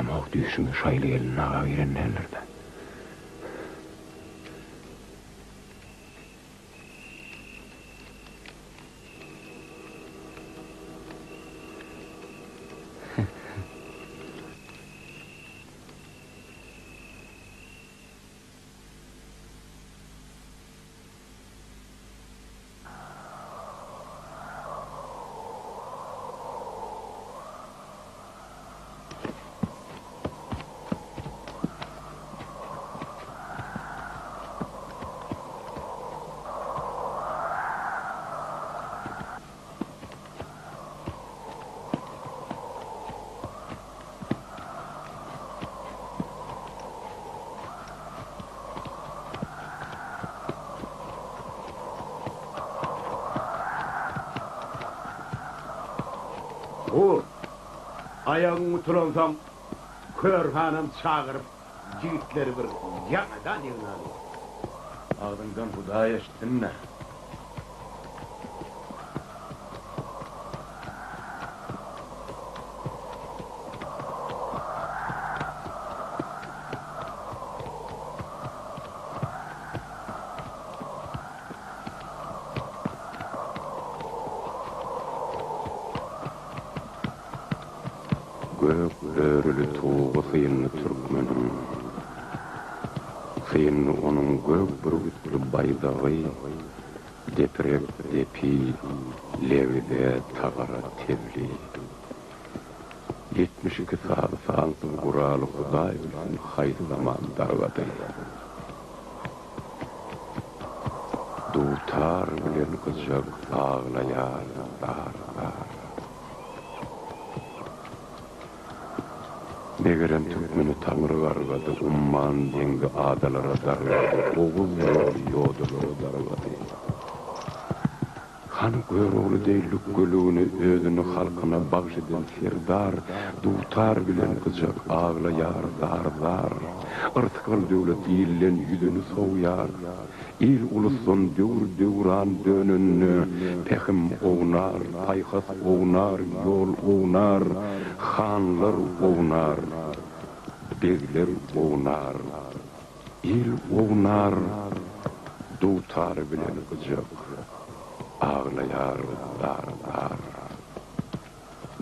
Bilemok, düýşüňe Şaýly gelin aga giren däldir-dä. Gurt, aýagyň gutulansoň, Körhanam çagyryp, ýigitleri bir ýaňadan ýygnaly. Agzyňdan Hudaý eşitsin-dä. Gök örüli tugy synly türkmeniň, Synly onuň gök bürgütli baýdagy, Deprek depi, lebze, tagara tebli. 72 sazy sansyz guraly Hudaý bilsin haýsy zaman dargady. Dutar bilen gyjak aglaýar zar-zar. Megerem türkmeni Taňry gargady, Umman deňzi adalara dargady, Oguz ýoly ýodalara dargady. Hany Görogly deý lükgeligini özüni halkyna bagş eden serdar, dutar bilen gyjak aglaýar zar-zar. Yrsgal-döwlet ilden ýüzüni sowýar. Il-ulusdan döwür-döwran dönende, pähim ownar, paýhas ownar, ýol ownar, hanlar ownar, begler ownar, il ownar, dutar bilen gyjak aglaýar zar-zar.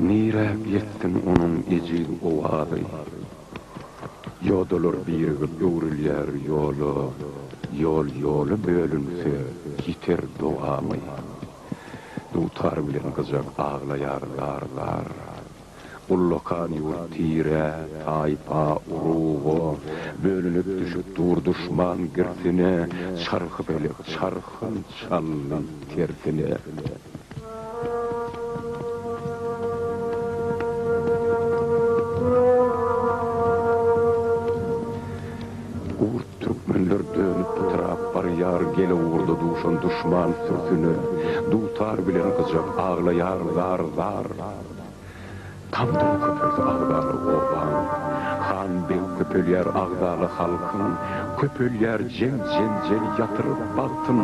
Niräk ýetsin onuň ejiz owazy? Ýodalar birigip öwrülýär ýola, Ýol ýola bölünse, ýiter dowamy. Dutar bilen gyjak aglaýar zar-zar. Ullakan ýurt tirä, taýpa, uruga, Bölünip düşüp dur duşman girsine, Çarhypelek çarhyn çaldy tersine. Gurt türkmenler dönüp pytrap barýar Gelewurda duşan duşman sürsüne, Dutar bilen gyjak aglaýar zar-zar. Tamdyr köpeldi agzaly obaň, Han-beg köpelýär agzaly halkyň, Köpelýär jeň-jenjel ýatyryp bagtyn,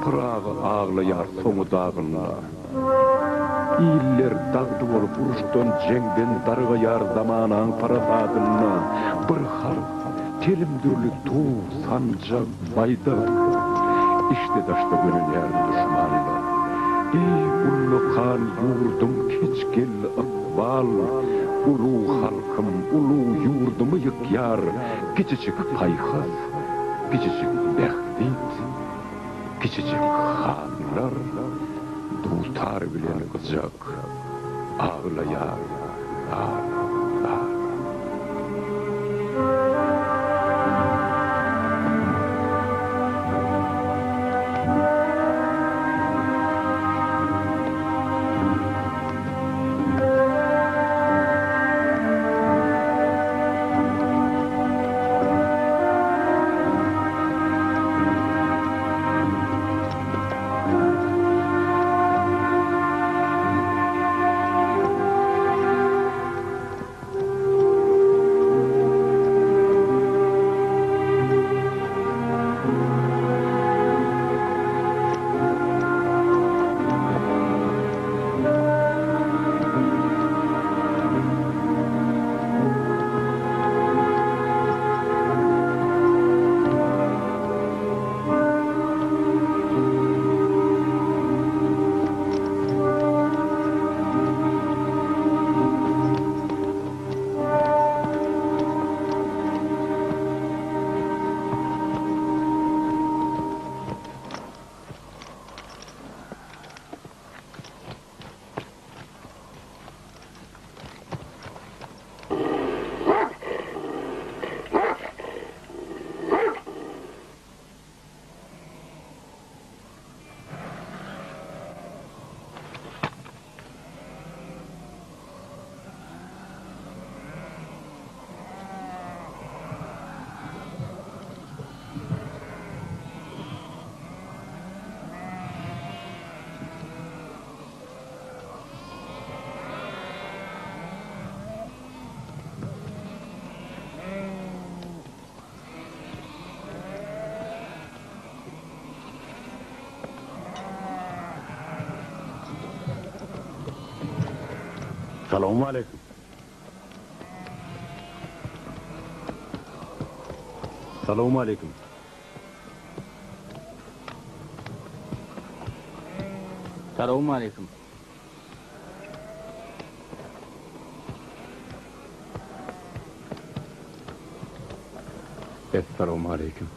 Pyragy aglaýar soňy dagynda. Iller dagdy bolup uruşdan, jeňden Dargaýar zamanaň parasadynda. Bir halk, telim dürli tug, sanjak, baýdak, Içde-daşda gönenýär duşmanlar. Eý, ullakan ýurdum keç geldi ykbal, Ulug halkym, ulug ýurdumy ýykýar Kiçijik paýhas, kiçijik bähbit, kiçijik hanlar Dutar bilen gyjak aglaýar zar, zar. Salowmaleýkim. Salowmaleýkim. Salowmaleýkim. Essalowmaleýkim.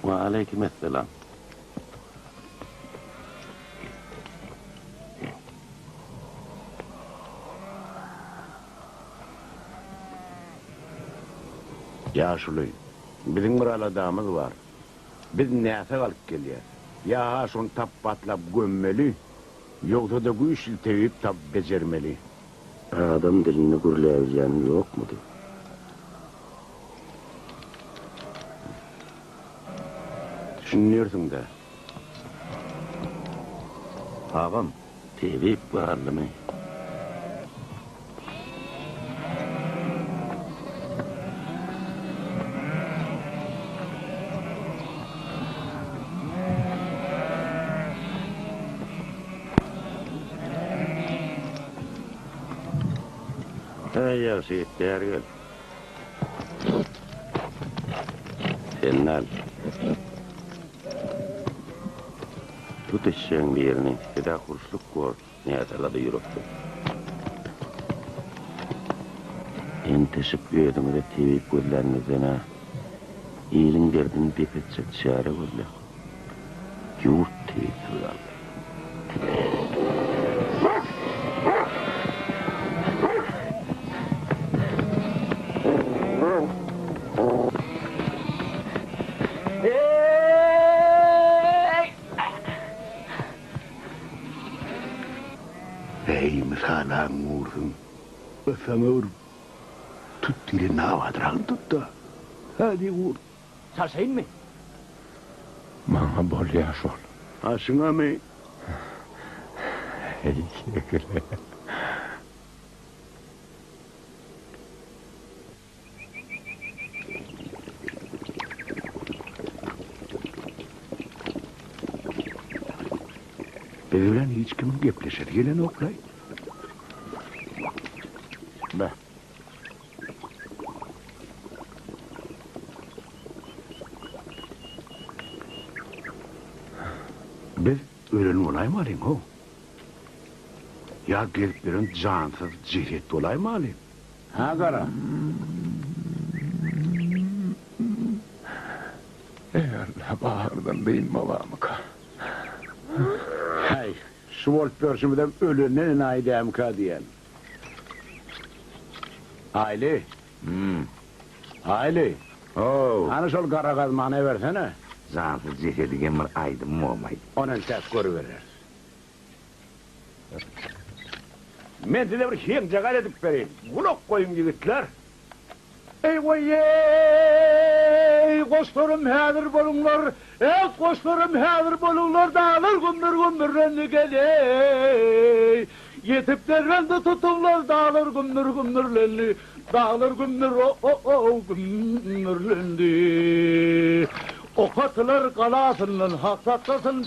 Waleýkim esselam. Ýaşuly, biziň bir aladamyz bar. Biz näsag alyp gelýäs. Ýa-ha şony tapbatlap gömmeli, ýogsa-da güýçli tebip tapyp bejermeli. Adam dilinde gürläbilýäniň ýokmudy? Düşünersiň-dä. Agam, tebip barlymy? Äý, ýagşy ýigit, bäri gel. Sen al. Tut eşegiň birini, siz-ä hurşluk bor, näsalady ýürekden. Enteşip özüňize tebip gözläniňizden-ä, iliň derdini dep etjek çäre gözläň. Ýurt tebipsiz galdy. Eý, mysalaň gursun, ysaňa bir tut diýlen nabadragyny tut-da, hany gurt. Çalşaýynmy? Maňa bolýa şol. Aşyňamy? Eý, kekile. Biz bilen hiç kimiň gepleşesi gelenok-laý. Beh. Biz ölen bolaýmalyň-how? Ýa gezip ýören jansyz jeset bolaýmalyň? Hä, Gara? Eý, Alla, bagyrdan dynma barmyka? Häý, şu bolup ýörşümizem ölenden enaýy dälmikä diýýän. Aýly. Hum. Aýly. How. Hany şol gara gazmany bersene. Jansyz jesediňem bir aýdym bolmaý. Ony entäk görübereris. Men size bir heňjagaz edip bereýin. Gulak goýuň ýigitler. Eý goý-eý, goşlarym häzir boluňlar, Eý, goşlarym häzir boluňlar, Daglar gümmür-gümmürlendi gel-eý. Ýetip derbendi tutuňlar, Daglar gümmür-gümmürlendi, Daglar gümmür-o-o-ow gümmürlendi. Ok atylar galasyndan, Hak saklasyn.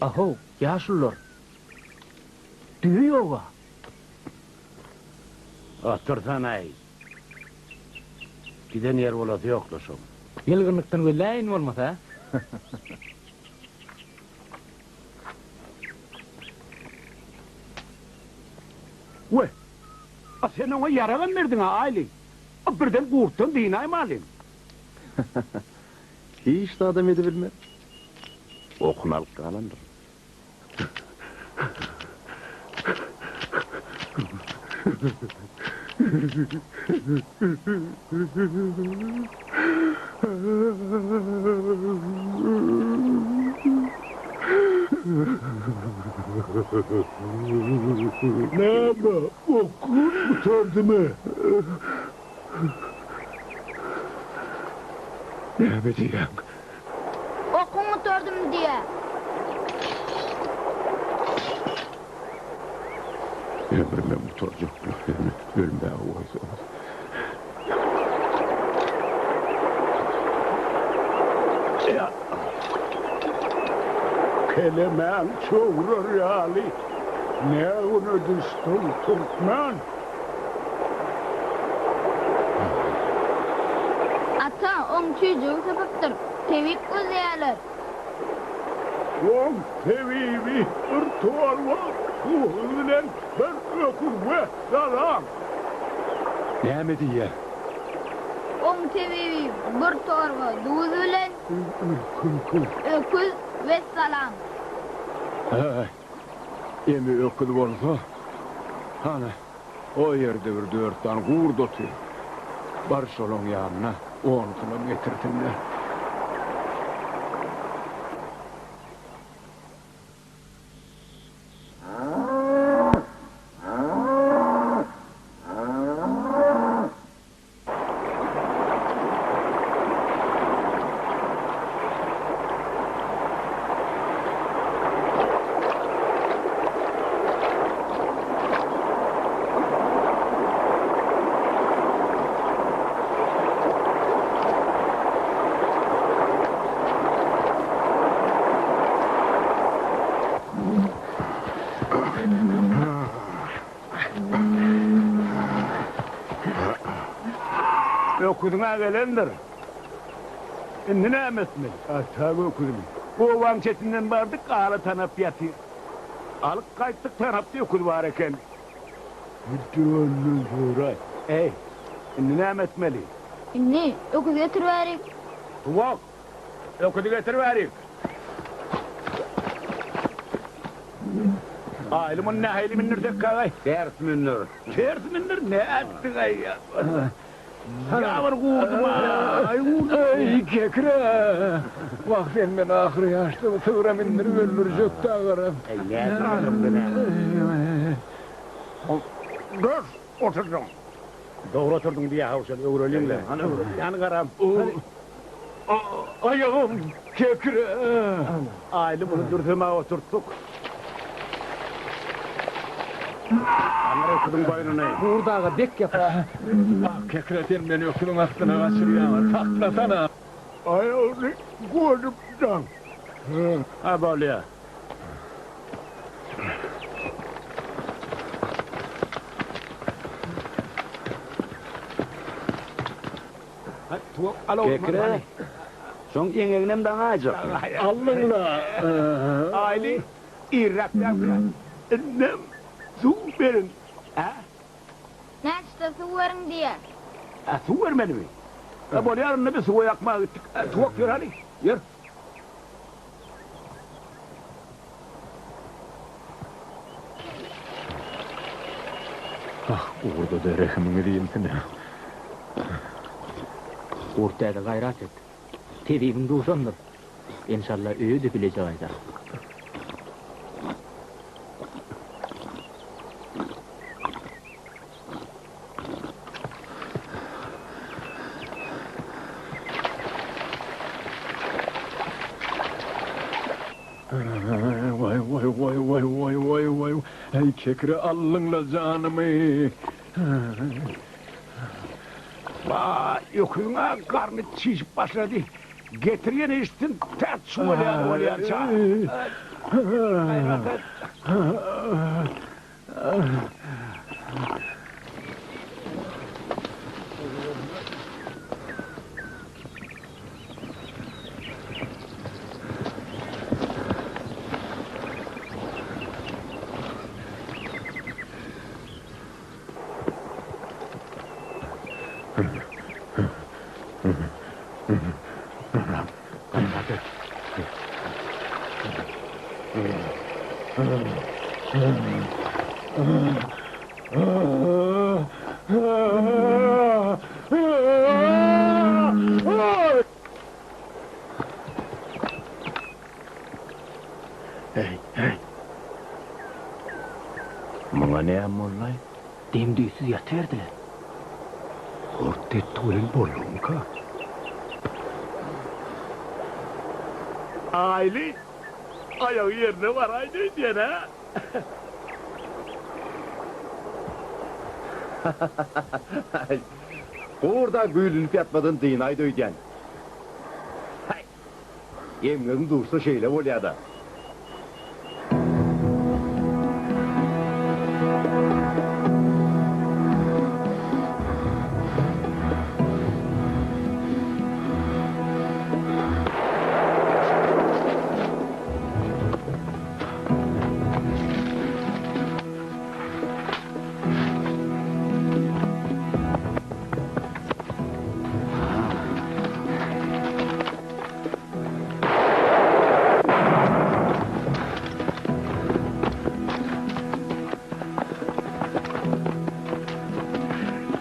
Ahow, ýaşulular. Düýe ýog-a. Otursana-aý. Giden ýer bolasy ýok-la şoň. Ýylgynlykdan gözläýin bolmasa. We, a sen oňa ýaragam berdiň-a, Aýly. A birden gurtdan dynaýmalyň. Hiç zadam edibilmez. Okuny alyp galandyr. Näme, okuň gutardymy? Näme diýýäň? Okuň gutardym diýýä. Ömrümem gutarjakla, ýöne ölmäge goýsaňyz. Kelemäň çöwrer ýaly ne güne düşdüň, türkmen? Ata, oň çüýjügi sypypdyr. Tebip gözleýärler. Oň tebibi bir torba duz bilen bir öküz wessalam. Näme diýýär? Oň tebibi bir torba duz bilen öküz wessalam. Äý, emi öküz bolsa, hany, o ýerde bir dört sany gurt otyr. Bar şolaň ýanyna, onusynam getirsinler. Öküziň-ä gelendir. Indi näme etmeli? Atak öküzini. Obaň çetinden bardyk, ala tanap ýatyr. Alyp gaýtdyk, tanapda öküz bar eken. Gidönden soraý. Eý, indi näme etmeli? Indi öküz getiribärik. Tuwak, öküzi getiribärik. Aýly muny nähili mündürsek kagaý? Ters mündür. Ters mündür, nätdiň-aý? Ýa bir gurdum-aý, gurdum. Eý, kekre! Wah, sen meni ahyr ýaşda bu sygra mündürip öldürjek-dä garaz. Eý, nätdiň näme? Dürs oturdyň. Dogry oturdyň diýýä-how şol, öwreliň-le. Hany öwreliň. Hany garam. Aýagym kekre. Aýly muny dürsem-ä oturtdyk. Aňyr öküziň boýnuny. Gurt aga bek ýapyş. Ah, kekre sen meni öküziň astyna gaçyrýaň-a, saklasana. Aýagyny görüp daň. Ha, bolýa. Kekre, şoň eňeginem daňaýjakmy? Aldyň-la. Aýly, irräk däl-kä. Indem suw beriň, hä? Näçde suw beriň diýýär. Hä, suw bermelimi? Hä, bolýar, onda biz suwa ýakmaga gitdik. Tuwak ýör hany, ýör. Ah, Gurda-da rehimiňiz insin. Gurt däde gaýrat et. Tebibiň duşandyr. Enşalla öýe-de bileje gaýdar. Waý, waý, waý, waý, waý, waý, waý, äý, kekre aldyň-la janymy. Waý, öküziň-ä garny çişip başlady. Getir ýene içsin, tä çuwalýany bolýança. Gaýrat et. Gaýrat et. Hey, hey. Muňa näme boldy? Dem-düýtsüz ýatyberdiler. Gurt etdi welin boldugymyka? Aýly, aýagy ýerine baraýdy öýdýän, hä? Haý, gurda güýlünip ýatmadan dynaýdy öýdýän. Haý, emgegiň duşsa şeýle bolýa-da.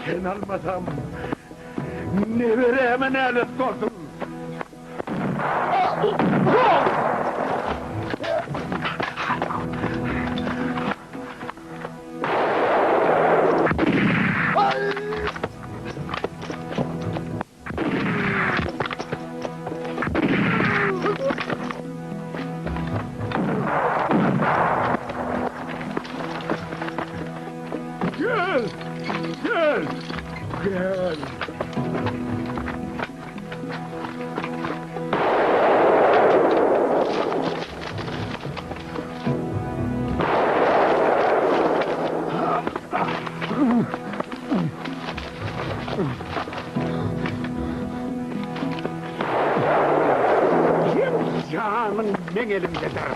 Sen almasam, neberäme nälet bolsun! Gel! Gel! Gel! Seň janyň meň elimdedir.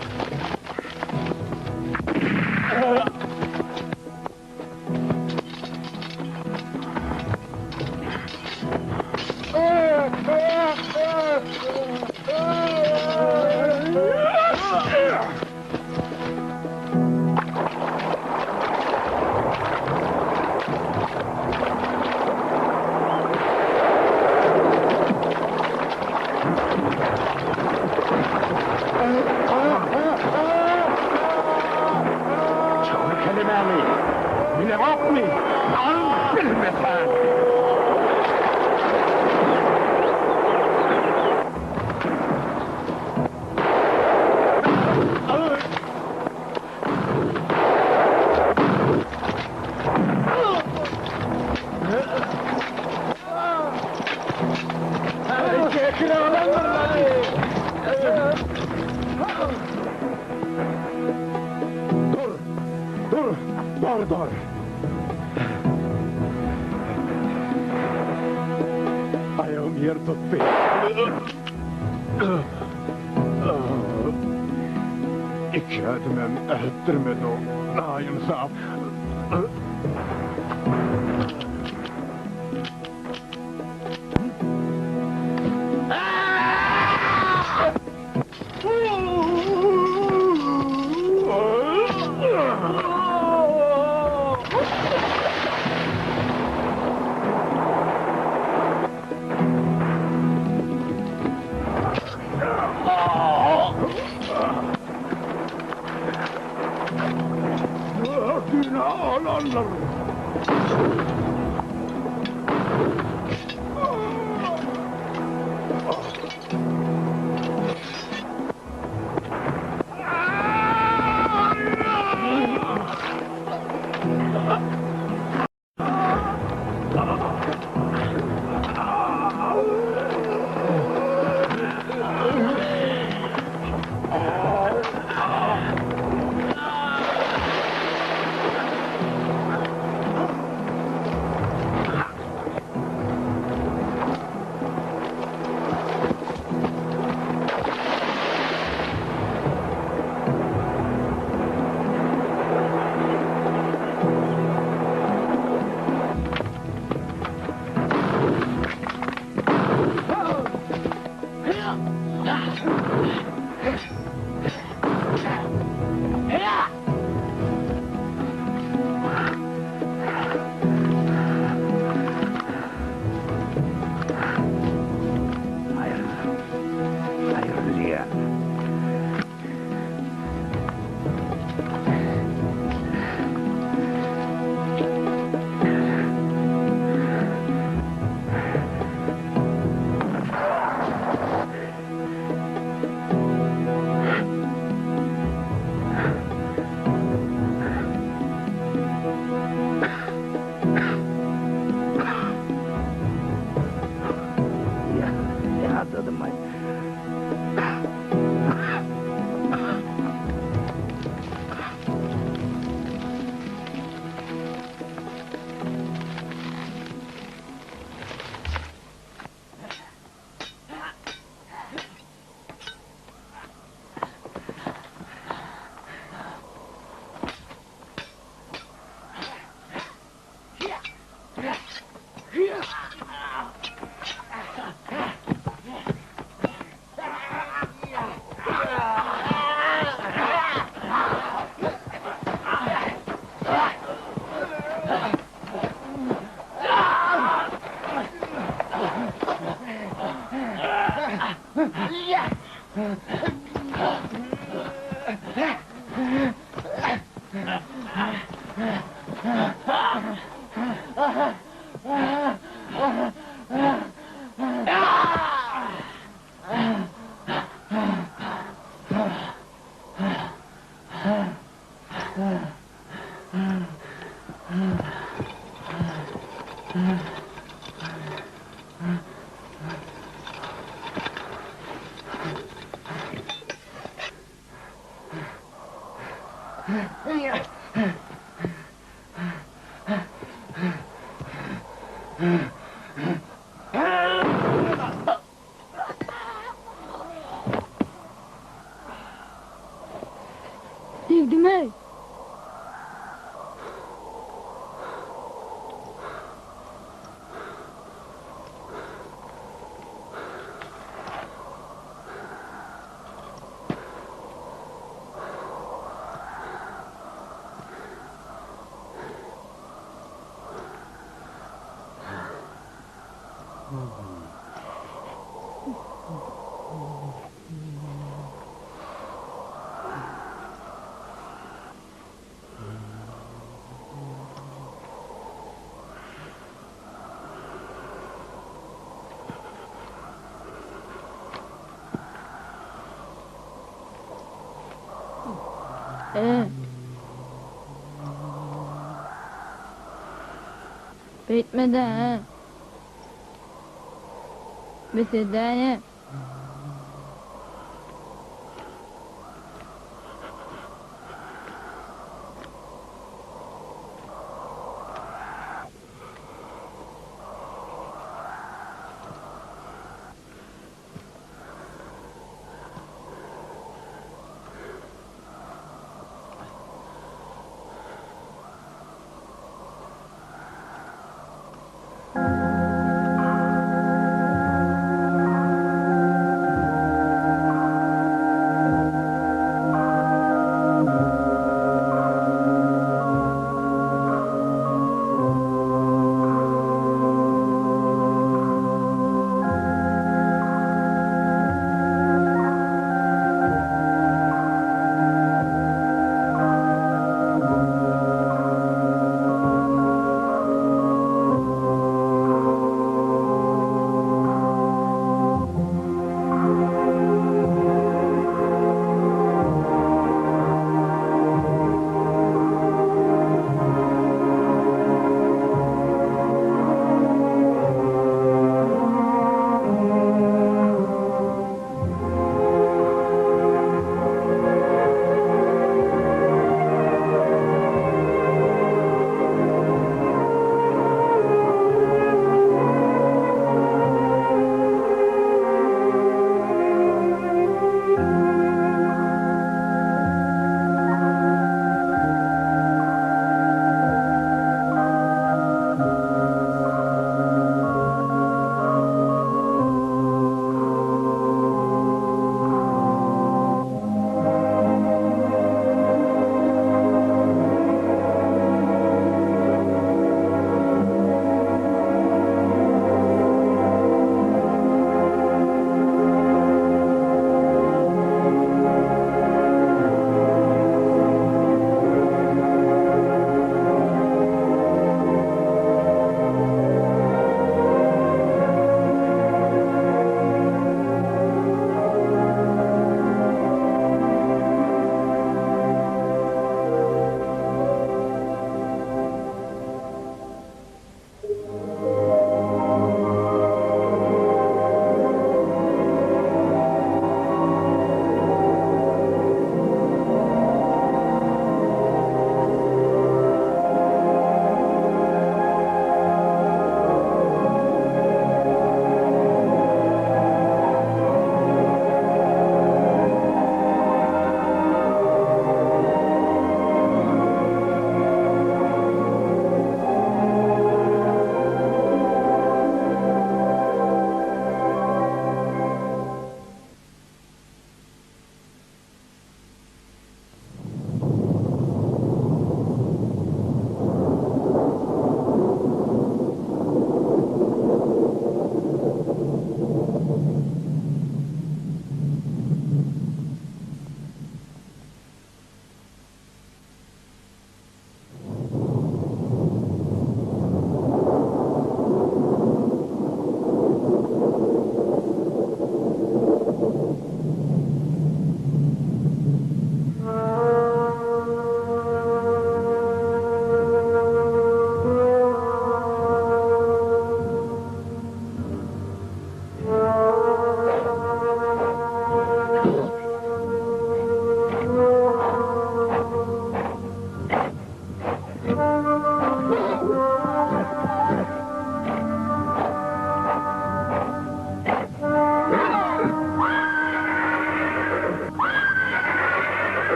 Çawy kelemäni bileňokmy? Al bilmeseň! Dur! Dur! Dur, dur! Aýagym ýer tutdy. Iki ädimem ätdirmedi o naýynsap. Gördüğüne alanlar. Aýryl diýýän. Ýadadym-aý. Degdimi? Ee. Beýtme-dä. Bes edäýe.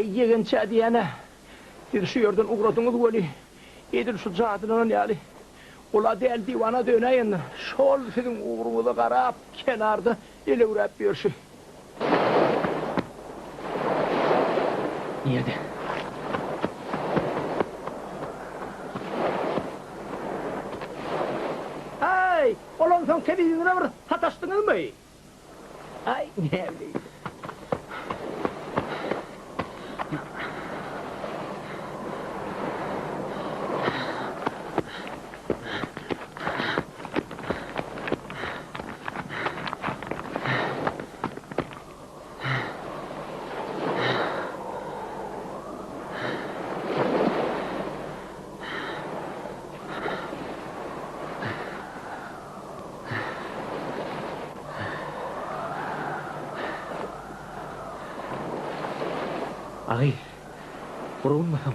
Aý, ýegençä diýýän-ä, siz şu ýerden ugradyňyz weli, edil şu jadylanan ýaly, ol-a däli-diwana dönäýendir. Şol siziň ugruňyza garap, kenarda elewräp ýörşi. Nirede? Aý, ol onsoň tebibiňize bir sataşdyňyzmy? Aý, näbileýin. Agy, urulmasam.